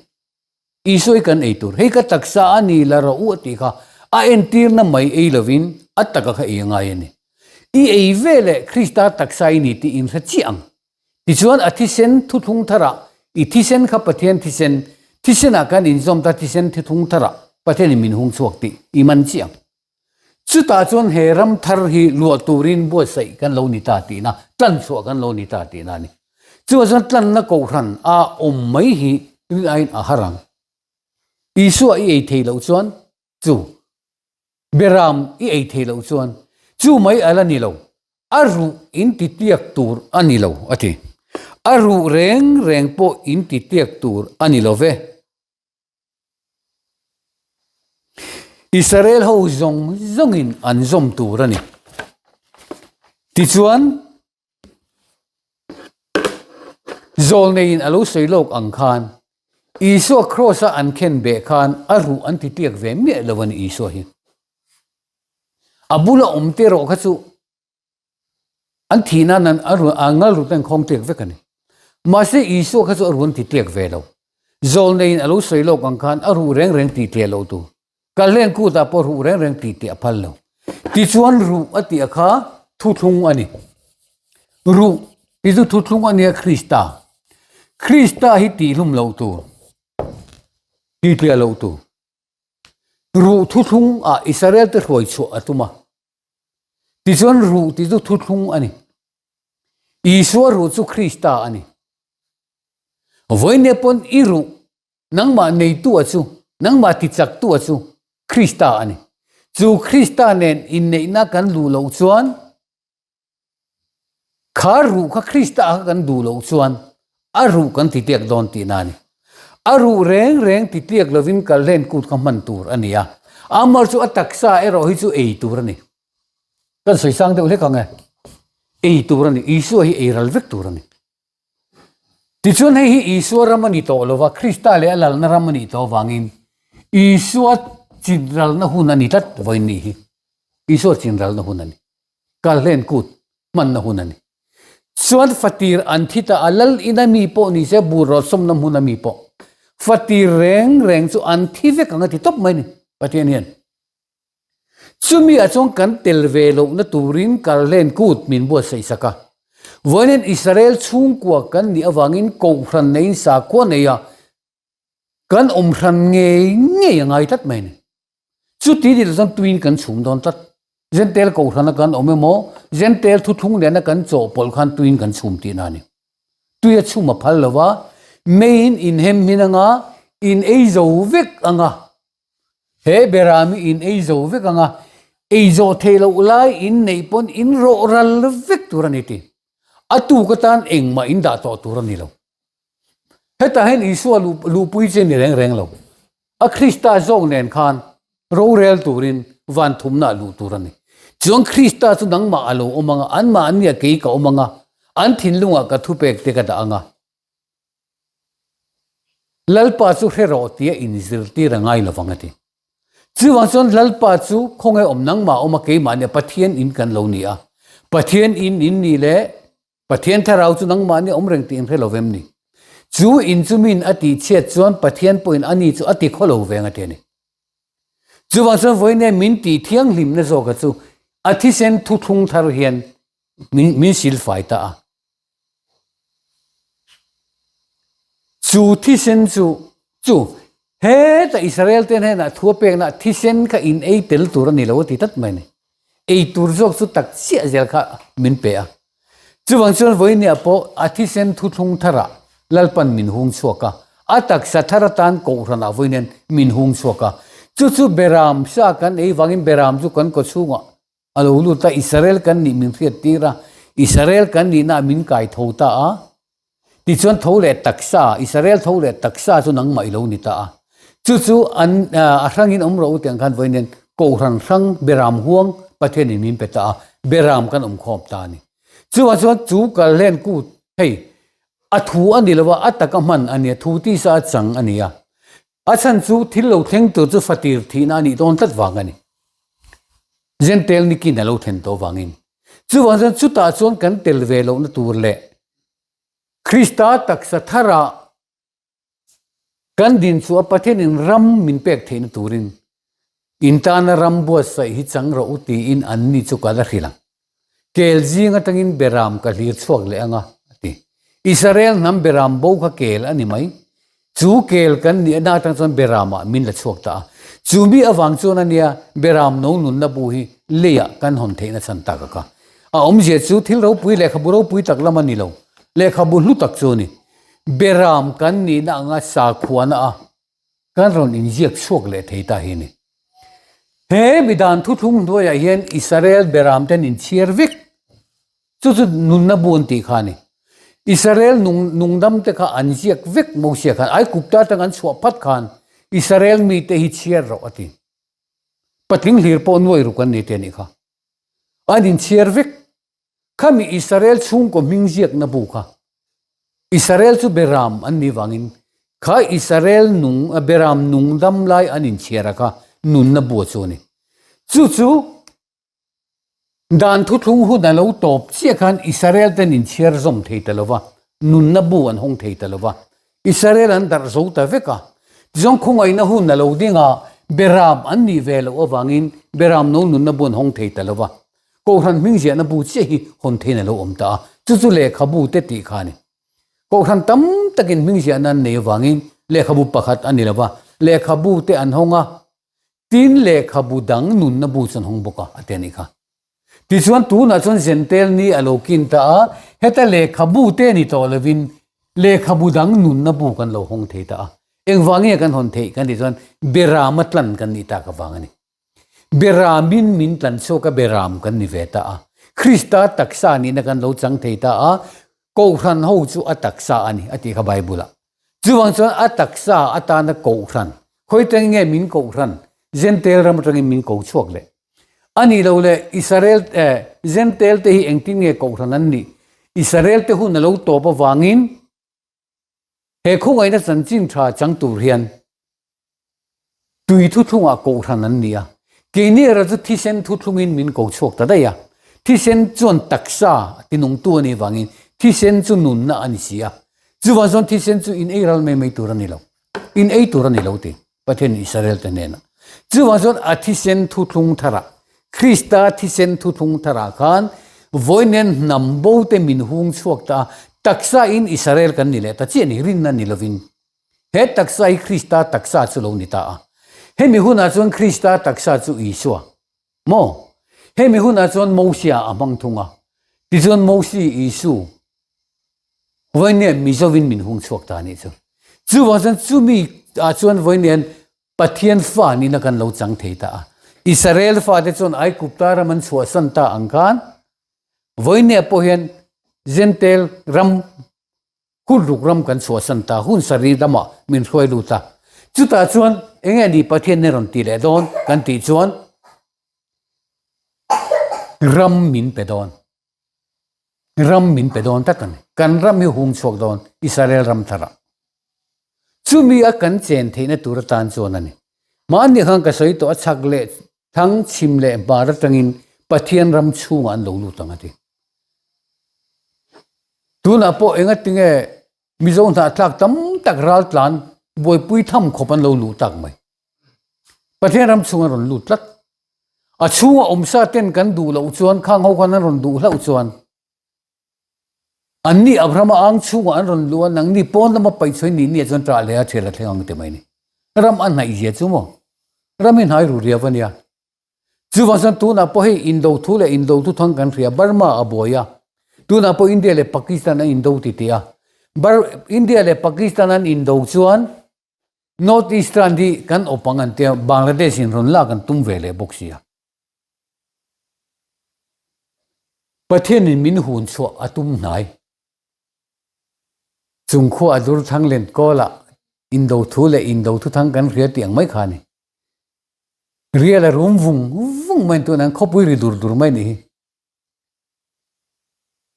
Isua hi kan ei tur. Hei ka taksa a ni la rawh u a tih kha a entirna mai ei lovin a taka kha ei a ngai a ni. I ei ve leh Krista taksa i ni tih inhre chiah ang. Tichuan a thisen thuthlung tharah i thisen kha Pathian thisen, thisenah kan inzawm ta thisen thuthlung tharah Pathianin min hung chhuak tih i man chiah ang. Chutah chuan he ram thar hi luah turin buatsaih kan lo ni ta tihna, tlan chhuah kan lo ni ta tihna a ni. Chuvang chuan tlanna kohhran a awm mai hi rin aiin a har ang. Isua i ei thei loh chuan chu Beram i ei thei loh chuan chu mai a la ni lo, a ruh in ti tiak tur a ni lo a ti. A ruh reng reng pawh in ti tiak tur a ni lo ve. Israel ho zawng zawngin an zawm tur a ni. Tichuan, zawlneiin a lo sawi lawk ang khan, Isua kraws-a an khen beh khan a ruh an ti tiak ve miah lo a ni Isua hi. A bula awm te erawh kha chu An thih nan an a run a ngal rut an khawng tliak vek a ni. Mahse Isua kha chu a run ti tliak ve lo. Zawlneiin a lo sawi lawk ang khan a ruh reng reng tih tliah loh tur. Kalhlen kutah pawh ruh reng reng tih tliah a phal lo. Tichuan ruh a tih a kha thuthlung a ni. Ruh ti chu thuthlung a nia Krista. Krista hi tihhlum loh tur. Tih tliah loh tur. Ruh thuthlung ah Israel te hruai chhuah a tum a. Tichuan ruh tih chu thuthlung a ni. Isua ruh chu Krista a ni. Vawinia pawn i ruh nangmah neitu-a chu, nangmah tichaktu-a chu Krista a ni. Chu Krista nen inneihna kan luh loh chuan. Kha ruh kha Krista kha kan duh loh chuan a ruh kan titiak dawn tihna a ni. A ruh reng reng titiak lovin kalhlen kut kha hman tur a ni a, amar chu a taksa erawh hi chu ei tur a ni. Kan sawi sang deuh hlek ang e. Ei tur a ni, Isua hi ei ral vek tur a ni. Tichuan hei hi Isua ram a ni tawh lova, Krista leh a lalna ram a nih tawh avangin Isua chinralna hun a ni tlat vawiin ni hi. Isua chinralna hun a ni. Kalhlen kut hmanna hun a ni. Chuan fatir an thi ta a, lal ina mi pawh ni se, bur rawtsawmna hmuna mi pawh fatir reng reng chu an thi vek ang a ti tawp mai a ni Pathian hian. Chumi ah chuan kan tel ve lohna turin Kalhlen kut min buatsaih sak a. Vawiin Israel chhungkua kan nih avangin Kohhran neiin sakhua neia kan awm hran ngei ngei a ngai tlat mai a ni. Chuti ni lo chuan tuin kan chhum dawn tlat. Zentel Kohhrana kan awm emaw, Zentel thuthlung nena kan chawhpawlh khan tuin kan chhum tihna a ni. Tui a chhum a phal lo va, meiin inhem hmin anga in ei zo vek anga He beram hi in ei zo vek ang a, ei zawh theih loh lai in neih pawn in rawh ral vek tur a ni ti. A tuk atan engmah in dah tawh tur a ni lo. Hetah hian Isua luhpui chi a ni reng reng lo. A Krista zawk nen khan rorel turin van thumna ah luh tur a ni. Chuan Krista chu nangmah a lo awm ang a, anmahniah kei ka awm ang a, an thinlungah ka thupek te ka dah ang a. Lalpa chu hre rawh tia inzirtir a ngai lovang a ti. Chuvang chuan Lalpa chu khawnge awm nangmah awm a keimahnia Pathian in kan lo ni a. Pathian in in ni leh Pathian thlarau chu nangmahnia awm reng tih in hre lo vem ni. Chu in chu min a tih chhiat chuan Pathian pawhin a ni chu a ti khaw lo veng a ti a ni. Chuvang chuan vawiin min tih thianghlimna zawka chu a thisen thuthlung thar hian min silfai ta a. Chu thisen chu chu heta Israel te hnenah thu a pekna thisen kha in ei tel tur a ni lo a ti tlat mai a ni. Ei tur zawk chu tak chiah zel kha min pe a. Chuvang chuan vawinia pawh a thisen thuthlung tharah Lalpan min hung chhuak a, a taksa thar atan Kohhranah vawiin min hung chhuak a. Chu chu Beram sa kan ei vangin Beram chu kan kawchhungah A lo lut a, Israel kan nih min hriat tir a, Israel kan nihna ah min kai tho ta a, tichuan tho leh taksa, Israel tho leh taksa chu nangmah i lo ni ta a. Chu chu an a hrangin awm rawh u tih ang khan vawiin hian Kohhran hrang Beram huang Pathianin min pe ta a, Beram kan awm khawm ta a ni. Chuvang chuan chu kalhlen kut hei a thu a ni lo a, a taka hman a ni a, thu tisa a chang a ni a. A chhan chu thil lo thleng tur chu fatir thihna a nih dawn tlat vang a ni. Zentel nikin a lo thlen tawh vangin. Chuvang chuan chutah chuan kan tel ve lohna tur leh Krista taksa tharah kan din chhuah Pathianin ram min pek theihna turin In tana ram buatsaih hi chang rawh u tiin anni chu ka la hrilh ang. Kel zing atangin Beram ka hlir chhuak leh ang a, a ti. Israel hnam Beram bo kha kel a ni mai. Chu kel kan nih na atang chuan Beramah min la chhuak ta a. Chu mi avang chuan a nia Beram no nunna bu hi leiah kan hawn theihna chhan tak a kha. A awmzia chu thil ropui lehkhabu ropui tak lam a ni lo. Lehkhabu hlu tak chu a ni. Beram kan nihna anga sakhuana a Kan rawn inziak chhuak leh thei ta hi a ni. He midan thuthlung hnuaiah hian Israel beram ten inchhiar vek. Chu chu nunna bu an tih kha a ni. Israel nung nungdam te kha an ziak vek Mosia khan Aigupta atang an chhuah phat khan Israel mite hi chhiar rawh a ti. Patling hlir pawh nuai ruk an ni te a nih kha. An inchhiar vek. Khami Israel chhungkaw hming ziakna bu kha Israel chu Beram an nih vangin kha Israel nung Beram nung dam lai an inchhiar a kha nunna bu chu a ni. Chu chu dan thuthlung hun a lo tawp chiah khan Israel ten inchhiar zawm thei ta lova, nunna bu an hawng thei ta lova. Israel an darh zo ta vek a. Tichuan khawngaihna hun a lo ding a, Beram an nih ve loh avangin Beram no nunna bu an hawng thei ta lova. Kohhran hming ziahna bu chiah hi hawn theiin a lo awm ta a, chu chu lehkhabu te tih kha a ni. Kohhran tam takin hming ziahna an nei avangin lehkhabu pakhat a ni lo va, lehkhabu te an hawng a, tin lehkhabu dang nunna bu chu an hawng bawk a, a ti a nih kha. Tichuan tunah chuan Zentel ni a lo kin ta a, heta lehkhabu te ni tawh lovin lehkhabu dang nunna bu kan lo hawng thei ta a. Engvang nge kan hawn theih kan tih chuan Berama tlan kan nih tak avang a ni. Beramin min tlan chhuak a, Beram kan ni ve ta a. Krista taksa nihna kan lo chang thei ta a, Kohhran ho chu a taksa a ni a tih kha Bible-ah. Chuvang chuan a taksa atana Kohhran, khawi atangin nge min Kohhran, Jentail ram atangin min ko chhuak leh? A nih loh leh Israel eh Jentail te hi engtin nge Kohhran an nih? Israel te hun a lo tawp avangin He khawngaihna chanchin tha chang tur hian tui thuthlungah kohhran an ni a, keini erawh chu thisen thuthlungin min ko chhuak ta daih a, thisen chuan taksa tinungtu a nih vangin thisen chu nunna a ni si a, chuvang chuan thisen chu in ei ral mai mai tur a ni lo, in ei tur a ni lo ti. Pathian Israel te hnenah. Chuvang chuan a thisen thuthlung tharah, Krista thisen thuthlung tharah khan vawiin hnam bo te min hung chhuak ta a, taksa in Israel kan ni leh ta chiah ni, rinna ni lovin. He taksa hi Krista taksa chu lo ni ta a. Hemi hunah chuan Krista taksa chu Isua maw? Hemi hunah chuan Mosia a hmang thung a. Tichuan Mosi Isu Vawiin Mizovin min hung chhuak ta anih chu. Chuvang chuan chumi ah chuan vawiin Pathian fa nihna kan lo chang thei ta a. Israel fate chuan Aigupta ram an chhuahsan ta ang khan vawiin pawh hian Jentail ram hun ruk ram kan chhuahsan ta, hun sarih ramah min hruai lut a. Chutah chuan eng nge ni Pathian hi rawn ti leh dawn kan tih chuan ram min pe dawn. Ram min pe dawn tlat a ni. Kan ram hi hung chhuak dawn Israel ram tharah. Chumi a kan chen theihna tur atan chuan a ni. Mahni khan ka sawi tawh a chhak leh thang chhim leh hmar atangin Pathian ram chhungah an lo lut ang a ti. Tunah pawh engatinge Mizo hnahthlak tam tak raltlan buaipui tham khawp an lo luh tak mai. Pathian ram chhung an rawn lut tlat. A chhunga awmsa ten kan duh loh chuan khang ho khan an rawn duh hlauh chuan anni Abrahama ang chhungah an rawn luh a, nangni pawn lama paihchhuai ni ni ah chuan ṭah leh a ṭhial a thleng ang ti mai ni. Ram a hnaih zia chu maw? Ram hi hnai ru riau a nia. Chuvang chuan tunah pawh hei indo thu leh indo thu thang kan hria, Burma a buai a, tunah pawh India leh Pakistan an indo ti tih a, Bur India leh Pakistan an indo chuan North Eastern hi kan awp ang an tia, Bangladesh in rawn lak an tum ve leh bawk sia. Pathian in min hun chhuah a tum hnai. Chung khua a dur thang len kawl ah indo thu leh indo thu thang kan hria tih ang mai kha a ni. Rial a rum vung vung mai tun an khawpui ri dur dur mai nih hi.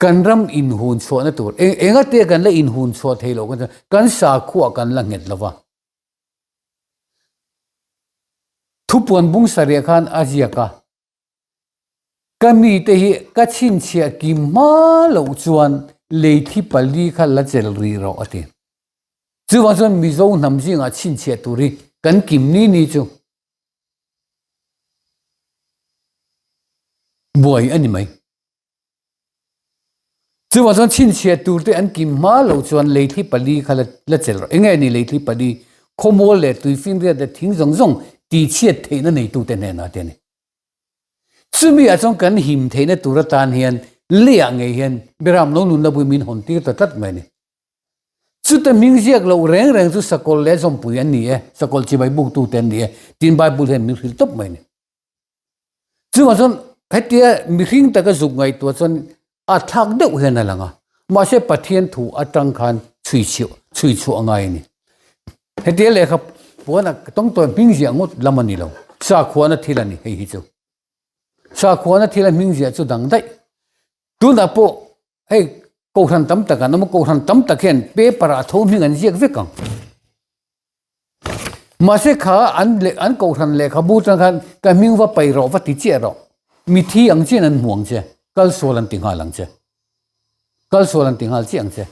Kan ram inhun chhuahna tur eng enga te kan la inhun chhuah thei loh kan chuan kan sakhua kan la nghet lo va. Thupuan bung sarih khan a ziak a, Ka mite hi ka chhinchhiah kim hma loh chuan leithi pali kha la chelh rih rawh a ti. Chuvang chuan Mizo hnam zingah chhinchhiah tur hi kan kim ni ni chu buai a ni mai. Chuvang chuan chhinchhiah tur te an kim hma loh chuan leithli pali kha la chelh rawh. Enge ni leithli pali? Khawmual leh tuifinriat leh thing zawng zawng tihchhiat theihna neitute hnenah te a ni. Chumi ah chuan kan him theihna tur atan hian leiah ngei hian Beram lo nunna bui min hawn tir ta tlat mai a ni. Chuta hming ziak loh reng reng chu sakawlh leh zawmpui an ni e, sakawlh chibai buktute an ni e tiin Bible hian min hrilh tawp mai a ni. Chuvang chuan hetia mihring taka zuk ngaihtuah chuan a thlak deuh hian a lang a, mahse Pathian thu atang khan chhui chhiah chhui chhuah a ngai a ni. Hetia lehkha puana tawngtawi hming ziah ngawt lam a ni lo, sakhuana thil a ni hei hi chu. Sakhuana thil a hming ziah chu dang daih. Tunah pawh hei kohhran tam tak an awm a, kohhran tam tak hian paper ah tho hming an ziak vek ang. Mahse kha an leh an kohhran lehkhabu atang khan ka hming va paih rawh va ti chiah rawh. Mithi ang chian an hmu ang che, kal sual an ti nghal ang che. Kal sual an ti nghal chiah ang che.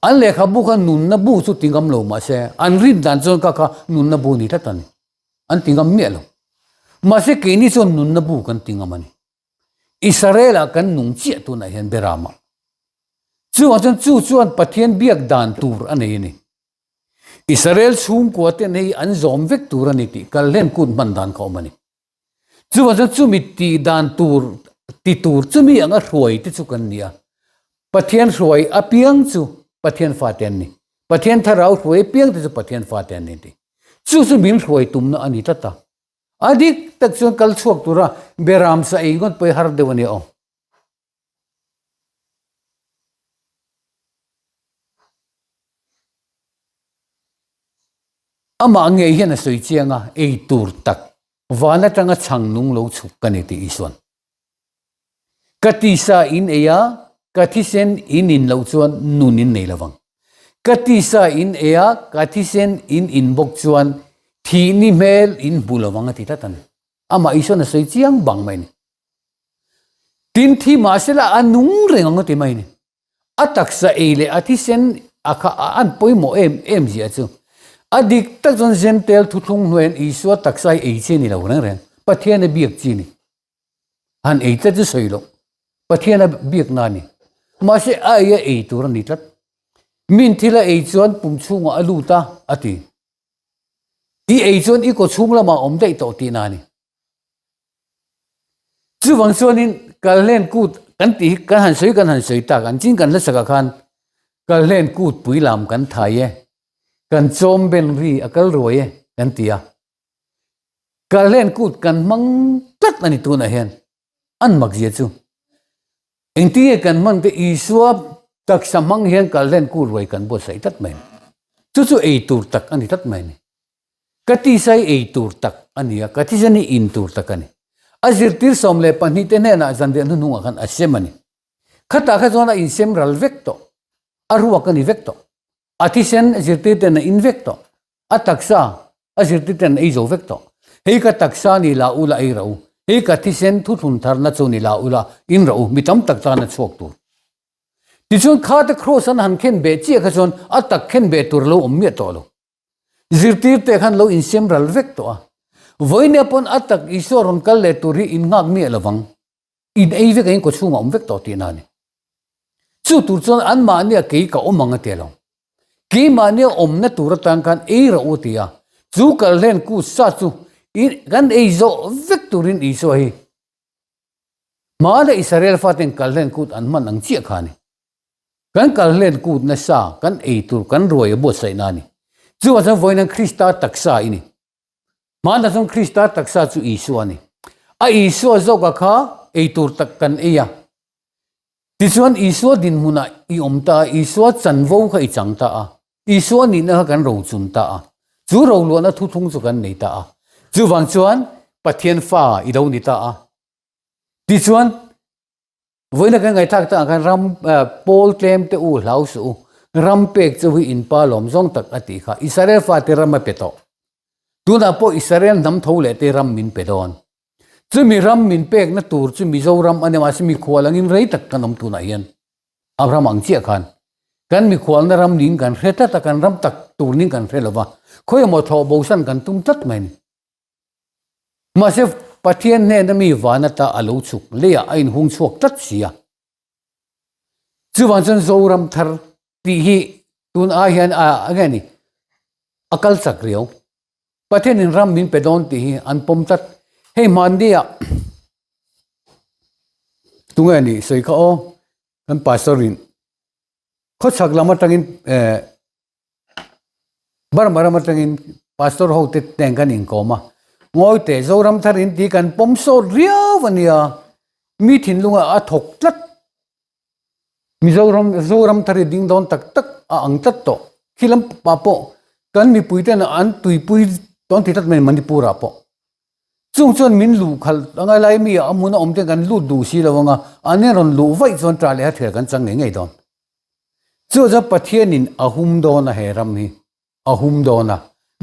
An lehkhabu kha nunna bu chu ti ngam lo mahse an rin dan chuan ka kha nunna bu ni tlat a ni. An ti ngam miah lo. Mahse keini chuan nunna bu kan ti ngam a ni. Israel ah kan nung chiah tunah hian Beram ah. Chuvang chuan chu chuan Pathian biak dan tur a nei a ni. Israel chhungkua ten hei an zawm vek tur a ni tih kalhlen kut hman dan kha awm a ni. Chuvang chuan chumi tih dan tur ti tur chumi anga hruai te chu kan ni a. Pathian hruai apiang chu Pathian fate an ni. Pathian thlarau hruai apiang te chu Pathian fate an ni tih. Chu chu min hruai tumna a ni tlat a. A dik tak chuan kal chhuak tura Beram sa ei ngawt pawh hi har deuh a nia aw. Amah ngei hian a sawi chiang a, ei tur tak van atanga chhang nung lo chhuk ka ni tih Isuan. Ka tisa in ei a, ka thisen in in loh chuan nun in nei lovang. Ka tisa in ei a, ka thisen in in bawk chuan thihni hmel in hmu lovang a ti tlat a ni. Amah Isuan a sawi chiang bang mai a ni. Tin thi mahsela a nung reng ang a ti mai a ni. A taksa ei leh a thisen a kha a an pawimawh em em zia chu. A dik tak chuan Zentel thuthlung hnuaiin Isua taksa hi ei chi a ni lo reng reng. Pathian a biak chi a ni. Han ei tlat chu sawi loh. Pathian a biak na a ni. Mahse a ei a ei tur a ni tlat. Min thil a ei chuan pum chhungah a lut a, a ti. I ei chuan i kaw chhung lamah a awm daih tawh tihna a ni. Chuvang chuanin Kalhlen kut kan tih hi kan han sawi kan han sawi tak ang chin kan hlasakah khan Kalhlen kut pui lam kan thai e, kan chawm ben ri a kal ruai e kan ti a. Kalhlen kut kan hmang tlat a ni tunah hian an mak zia chu. Engtin nge kan hman te Isua taksa hmang hian Kalhlen kut ruai kan buatsaih tlat mai a ni. Chu chu ei tur tak a ni tlat mai a ni. Ka tisa hi ei tur tak a ni a, ka thisen hi in tur tak a ni. A zirtir 12 te hnenah zanriah hnuhnungah khan a sem a ni. Khatah kha chuan a insem ral vek tawh, a ruak a ni vek tawh. A thisen a zirtir ten a in vek tawh, a taksa a zirtir ten a ei zo vek tawh. Hei ka taksa ni la ula ei rah u, hei ka thisen thuthlun tharna chu ni la ula in rah u, mi tam tak tan a chhuak tur. Tichuan khate kraws an han khen beh chiah kha chuan a tak khen beh tur a lo awm miah tawh lo. Zirtirte khan lo insiam ral vek tawh a. Vawinia pawn a tak Isua rawn kal leh tur hi in nghak miah lovang. In ei vek a in kawchhungah awm vek tawh tihna a ni. Chu tur chuan anmahnia kei ka awm ang a ti lo. Keimahnia awmna tur atan khan ei rawh u a ti a. Chu kalhlen kut sa chu kan ei zawh vek turin Isua hi hmana Israel faten kalhlen kut an hman ang chiah kha a ni. Kan kalhlen kut nasa, kan ei tur, kan ruai a buatsaihna a ni. Chuvang chuan vawiin Krista taksa i ni. Hmanah chuan Krista taksa chu Isua a ni. A Isua zawka kha ei tur tak kan ei a. Tichuan Isua dinhmunah i awm ta a, Isua chanvo kha i chang ta a. Isua nihna kha kan rochun ta a. Chu roluahna thuthlung chu kan nei ta a. Chuvang chuan Pathian fa i lo ni ta a. Tichuan Vawiina kan ngaihthlak takah khan ram pawl tlem te u hlau suh u, ram pek chu hi in pa lawm zawng tak a tih kha Israel fate ram a pe tawh. Tunah pawh Israel hnam tho leh te ram min pe dawn. Chumi ram min pekna tur chu Mizoram a ni mahse mikhual angin rei tak kan awm tunah hian Abraham ang chiah khan kan mikhualna ram niin kan hre tlat a, kan ram tak tur niin kan hre lova, khawi emaw thlawh bosan kan tum tlat mai a ni. Mahse, Pathian hnena mi van ata a lo chhuk leiah a inhung chhuak tlat si a. Chuvang chuan Zoram thar tih hi tun ai hian a nge ni a kal chak riau. Pathianin ram min pe dawn tih hi an pawm tlat. Hei hmanniah tunge nih sawi kha aw kan pastor in khawchhak lam atangin eh Burma ram atangin pastor ho te nen kan inkawm a, ngawi teh Zoram thar in tih kan pawm sawt riau a nia, mi thinlungah a thawk tlat. Mizoram Zoram thar hi ding dawn tak tak a ang tlat tawh, khi lam ah pawh kan mipui ten an tuipui dawn ti tlat mai Manipur ah pawh. Chung chuan min luh khalh a ngai lai mi ah a hmun a awm ten kan lut duh si lo anga an in rawn luh vaih chuan ṭah leh a thial kan chang ngei ngei dawn. Chu chuan Pathianin a hum dawn a he ram hi a hum dawn a,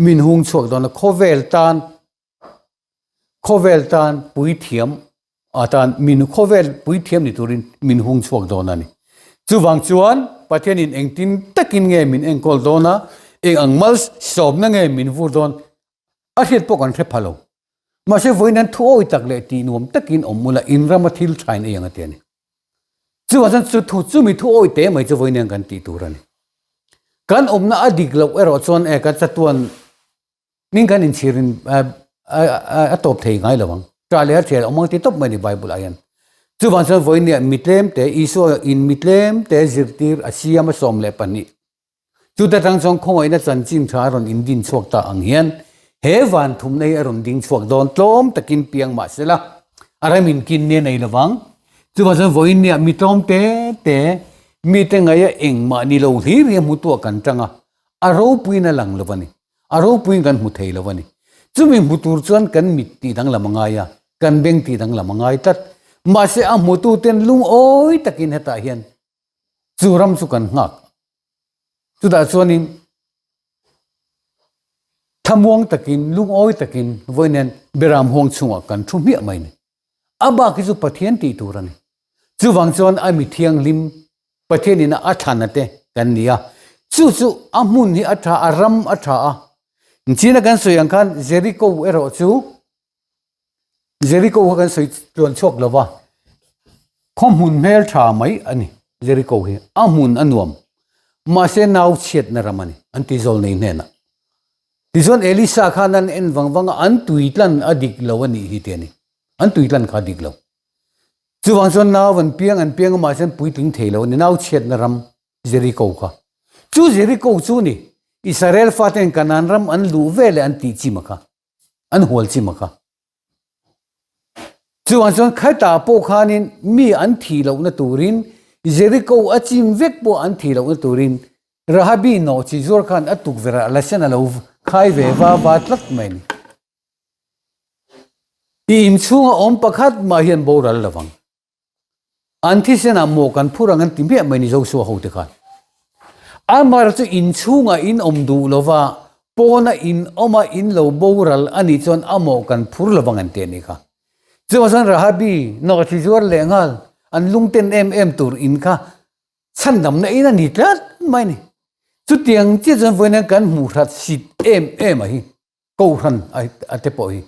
min hung chhuak dawn a, khawvel tan khawvel tan puithiam atan min khawvel puithiam ni turin min hung chhuak dawn a ni. Chuvang chuan Pathianin engtin takin nge min enkawl dawn a, eng ang malsawmna nge min vur dawn a hriat pawh kan hre pha lo. Mahse vawiin an thu awi tak leh tih nuam takin awm ula in rama thil thain ei ang a ti a ni. Chuvang chuan chu thu chumi thu awi te mai chu vawiin hian kan tih tur a ni. Kan awmna a dik loh erawh chuan e kan chatuan ning kan inchhirin a tawp thei ngai lo ang. Ṭah leh a ṭhial awm ang ti tawp mai a ni Bible ah hian. Chuvang chuan vawiin nia mi tlem te Isua in mi tlem te zirtir a siam a 12 Chuta tang chuan khawngaihna chanchin tha a rawn indin chhuak ta ang hian he van thumna hi a rawn ding chhuak dawn tlawm takin piang mah sela a ram inkin nia nei lovang. Chuvang chuan vawiin nia mi tlawm te te mite ngaia engmah ni lo hlir hi a hmu tuah kan tang a, a ropuiin a lang lo a ni. A ropuiin kan hmu thei lo a ni. Chumi hmu tur chuan kan mit tih danglam a ngai a, kan beng tih danglam a ngai tlat. Mahse a hmututen lungawi takin hetah hian chu ram chu kan nghak. Chutah chuanin thlamuang takin, lungawi takin vawiin Beram huang chhungah kan thu hmiah mai a ni. A bak hi chu Pathian tih tur a ni. Chuvang chuan a mi thianghlim Pathian ina a thlan a te kan ni a. Chu chu a hmun hi a tha, a ram a tha a. China kan sawi ang khan Jericho erawh chu Jericho kha kan sawi tluan chhuak lo va, khaw hmun hmel tha mai a ni Jericho hi, a hmun a nuam. Mahse nau chhiatna ram a ni an ti zawl nei hnenah. Tichuan Elisa khan an en vang vang a, an tui tlan a dik lo a nih hi ti a ni. An tui tlan kha a dik lo. Chuvang chuan nau an piang an piang a mahse an puitling thei lo a ni, nau chhiatna ram Jericho kha. Chu Jericho chu ni Israel faten Kanaan ram an luh ve leh an tih chim a kha, an hual chim a kha. Chuvang chuan khaitah pawh khanin mi an thih lohna turin Jericho a chim vek pawh an thih lohna turin Rahabi nawhchi zuar khan a tukverh ah lasen a lo khai ve va va tlat mai a ni. I inchhunga awm pakhat mah hian boral lo vang. An thisenah maw kan phur ang an ti hmiah mai ni Joshua hote khan. Amar chu inchhungah in awm duh lo va, pawna in awma in lo boral a nih chuan a maw kan phur lo vang an ti a nih kha. Chuvang chuan Rahabi nawhchi zuar leh nghal an lungten em em tur in kha chhandamna in a ni tlat mai a ni. Chutiang chiah chuan vawiin kan hmuh hrat sit em em a hi. Kohhran a te pawh hi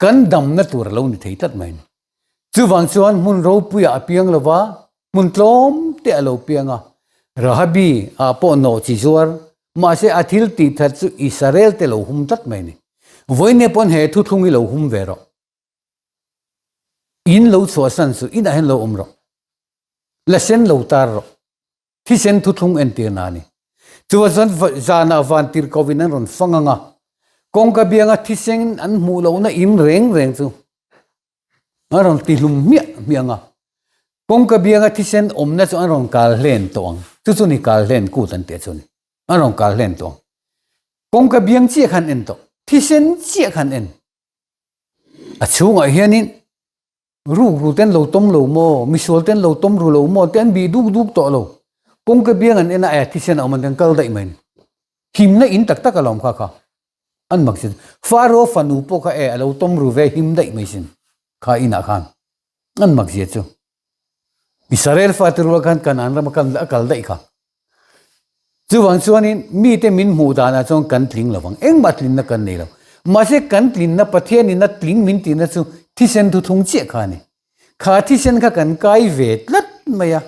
kan damna tur a lo ni thei tlat mai a ni. Chuvang chuan hmun ropuiah a piang lo va, hmun tlawm te a lo piang a. Rahabi ah pawh nawh chi zuar, mahse a thil tih that chu Israel te lo hum tlat mai a ni. Vawiin pawn he thuthlung hi lo hum ve rawh. In lo chhuahsan chu inah hian lo awm rawh. La sen lo tar rawh. Thisen thuthlung entirna a ni. Chuvah chuan zanah vantirhkohin an rawn fang ang a, kawngka bianga thisen an hmuh lohna in reng reng chu an rawn tihlum hmiah hmiah ang a, kawngka bianga thisen awmna chu an rawn kal hlen tawh ang. Chu chu ni kal hlen kut an tih chu a ni. An rawn kal hlen tawh ang. Kawngka biang chiah khan en tawh. Thisen chiah khan en. A chhungah hianin Ruk ru ten lo tawm lo maw, misual ten lo tawm ru lo maw te an bih duk duk tawh lo. Kawngka biang an en a, eh thisen a awm an ti an kal daih mai ni. Himna in tak tak a lawm kha kha. An mak sin. Faro fanu pawh kha eh a lo tawm ru ve him daih mai sin kha inah khan. An mak zia chu. Israel fate rual khan Kanaan rama kal a kal daih kha. Chuvang chuanin mite min hmuh danah chuan kan tling lo vang, engmah tlinna kan nei lo. Mahse kan tlinna Pathianin a tling min tihna chu thisen thuthlung chiah kha a ni. Kha thisen kha kan kai ve tlat mai a,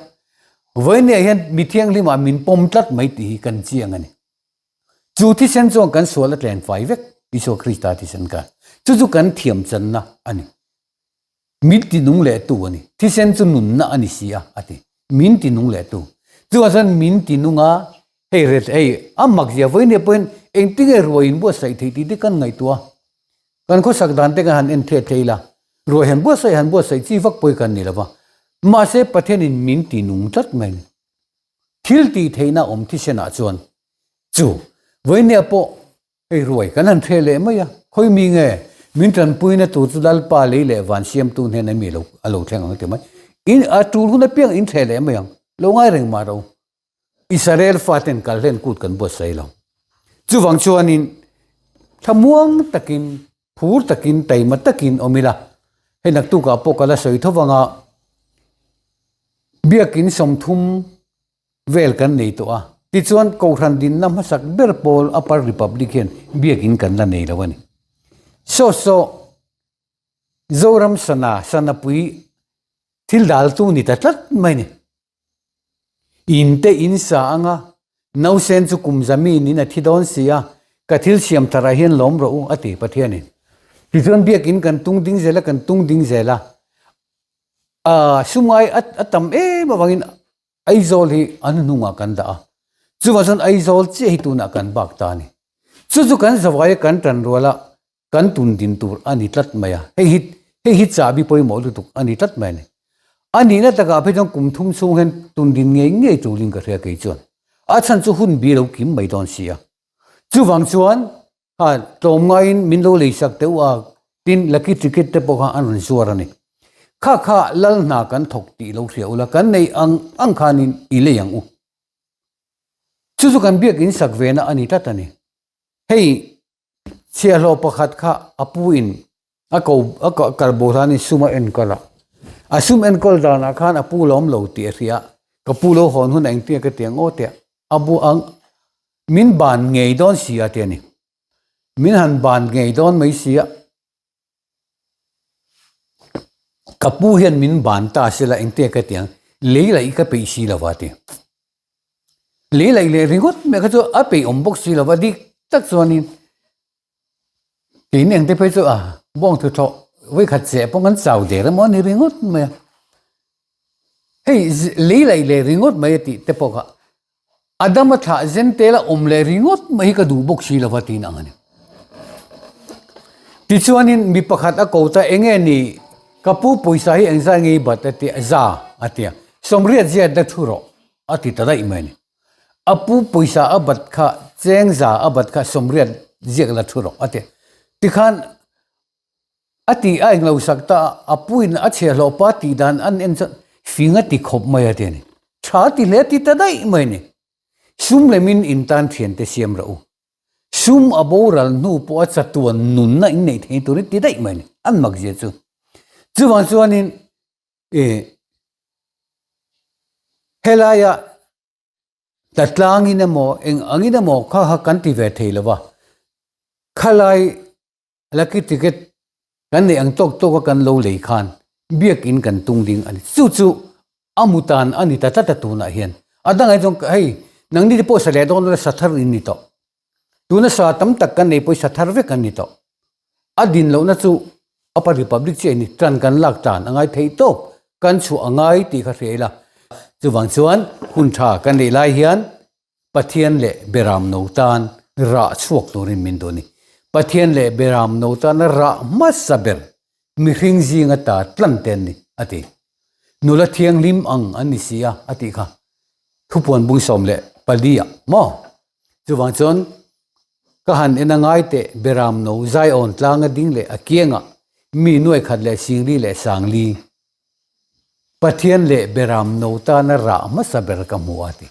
vawinia hian mi thianghlimah min pawm tlat mai tih hi kan chiang a ni. Chu thisen chuan kan sual a tlen fai vek, Isua Krista thisen kha. Chu chu kan thiam channa a ni. Min ti nung leh tu a ni. Thisen chu nunna a ni si a, a ti. Min ti nung leh tu. Chuvang chuan min ti nung a, hei ret hei a mak zia vawinia pawhin engtinge ruai in buatsaih theih tih te kan ngaihtuah a. Kan khawsak dan te kan han en thlet thei ila, ruai han buatsaih han buatsaih chi vak pawi kan ni lo va. Mahse Pathianin min ti nung tlat mai a ni. Thil tih theihna awm thisenah chuan chu vawinia pawh Hei ruai kan han hre leh mai a, khawi mi nge min tanpuina tur chu Lalpa lei leh van siamtu hnena mi lo a lo thleng ang ti mai. In a tul hun apiang in hre leh mai ang, lo ngai reng mah ro. Israel faten kal hlen kut kan buatsaih lo. Chuvang chuanin thlamuang takin, phur takin, taima takin awm ila, hei naktukah pawh ka la sawi tho vang a, Biakin 30 vel kan nei tawh a, tichuan Kohhran dinna hmasak ber pawl Upper Republic hian biakin kan la nei lo a ni. Saw saw Zoram sana sanapui thil daltu ni ta tlat mai ni. In te in sa anga nausen chu kum zamin in a thi dawn si a, ka thil siam tharah hian lawm rawh u a ti Pathianin. Tichuan biakin kan tung ding zel a, kan tung ding zel a, sumngai a tam em avangin Aizawl hi an hnungah kan dah a, chuvang chuan Aizawl chiah hi tunah kan bak ta a ni. Chu chu kan zavaia kan tan ruala kan tun din tur a ni tlat mai a, hei hi hei hi chahbi pawimawh lutuk a ni tlat mai a ni. A nihna takah phei chuan kum thum chhung hian tun din ngei ngei tulin ka hria kei chuan. A chhan chu hun bi lo kim mai dawn si a. Chuvang chuan. Kha tlawmngaiin min lo lei sak teuh a, tin lucky ticket te pawh kha an rawn zuar a ni. Kha kha lal hna kan thawk tih lo hria ula, kan nei ang ang khanin i lei ang u. Chu chu kan biakin sak vena a ni tlat a ni. Hei chhiahhlawh pakhat kha a pu in a ko a kal bo hlanin sum a enkawl a, a sum enkawl danah khan a pu lawm lo tih a hria, ka pu lo hawn hun engtin ka ti ang aw tia a bu ang min ban ngei dawn si a ti a ni. Min han ban ngei dawn mai si a, ka pu hian min ban ta sela engtin ka ti ang, lei laih ka peih si lo va ti. Lei laih leh ringawt mai kha chu a peih awm bawk si lo va dik tak chuanin Keini ang te phei chu a bawng thuthlawh vawikhat cheh pawh kan chau der emaw a ni ringawt mai a. Hei lei laih leh ringawt mai a tih te pawh kha a dam a thlah zen tel a awm leh ringawt mai hi ka duh bawk si lova tiin ang a ni. Tichuanin mi pakhat a ko ta eng nge ni ka pu pawisa hi engzai nge i bat a ti a za a ti a sawmriat ziat la thu rawh a ti ta daih mai a ni. A pu pawisa a bat kha cheng za a bat kha sawmriat ziak la thu rawh a ti. Tikhan a ti a englo sak ta a, a puin a chhiahhlawh pa tih dan an en chuan fing a ti khawp mai a ti a ni. Tha ti hle ti ta daih mai a ni. Sum lemin in tan thiante siam rawh u. Sum a boral hnu pawh a chatuan nunna in neih thei turin ti daih mai a ni. An mak zia chu. Chuvang chuanin I helaia tlatlangin emaw eng angin emaw kha kha kan ti ve thei lo va, khalai lucky ticket kan neih ang tawk tawk a kan lo lei khan biakin kan tung ding a ni. Chu chu a mu tan a ni ta tlat a tunah hian. A dangah chuan hei nangni te pawh sa leh dawn ula sa thar in ni tawh. Tuna sa tam tak kan nei pawisa thar vek an ni tawh. A din lohna chu Upper Republic chiah in tan kan lak tan a ngai theih tawp, kan chhuah a ngai tih kha hria ila. Chuvang chuan hun tha kan neih lai hian Pathian leh Beram no tan rah chhuak turin min duh a ni. Pathian leh Beram no tana rah hmasa ber mihring zinga ta tlan te an ni, a ti. Nula thianghlim ang an ni si a, a tih kha. Thupuan bung 14 ah maw? Chuvang chuan ka han en a ngai teh Beram no Zion tlanga ding leh a kiangah mi nuai khat leh singli leh sangli Pathian leh Beram no tana rah hmasa ber ka hmu a ti.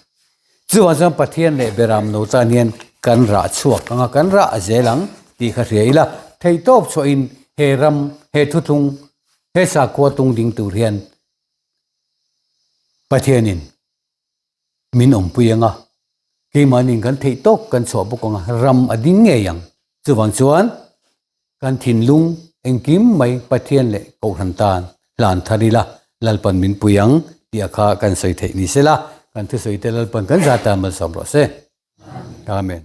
Chuvang chuan Pathian leh Beram no tan hian kan rah chhuak ang a, kan rah zel ang tih kha hria ila theihtawp chhuahin he ram, he thuthlung, he sakhua tung ding tur hian Pathianin min awmpui ang a, keimahniin kan theih tawk kan chhuah bawk ang a, ram a ding ngei ang. Chuvang chuan kan thinlung engkim mai Pathian leh Kohhran tan hlan thar ila, Lalpan min pui ang tih a kha kan sawi theih ni sela, kan thusawi te Lalpan kan zah tan malsawm rawh se. Amen.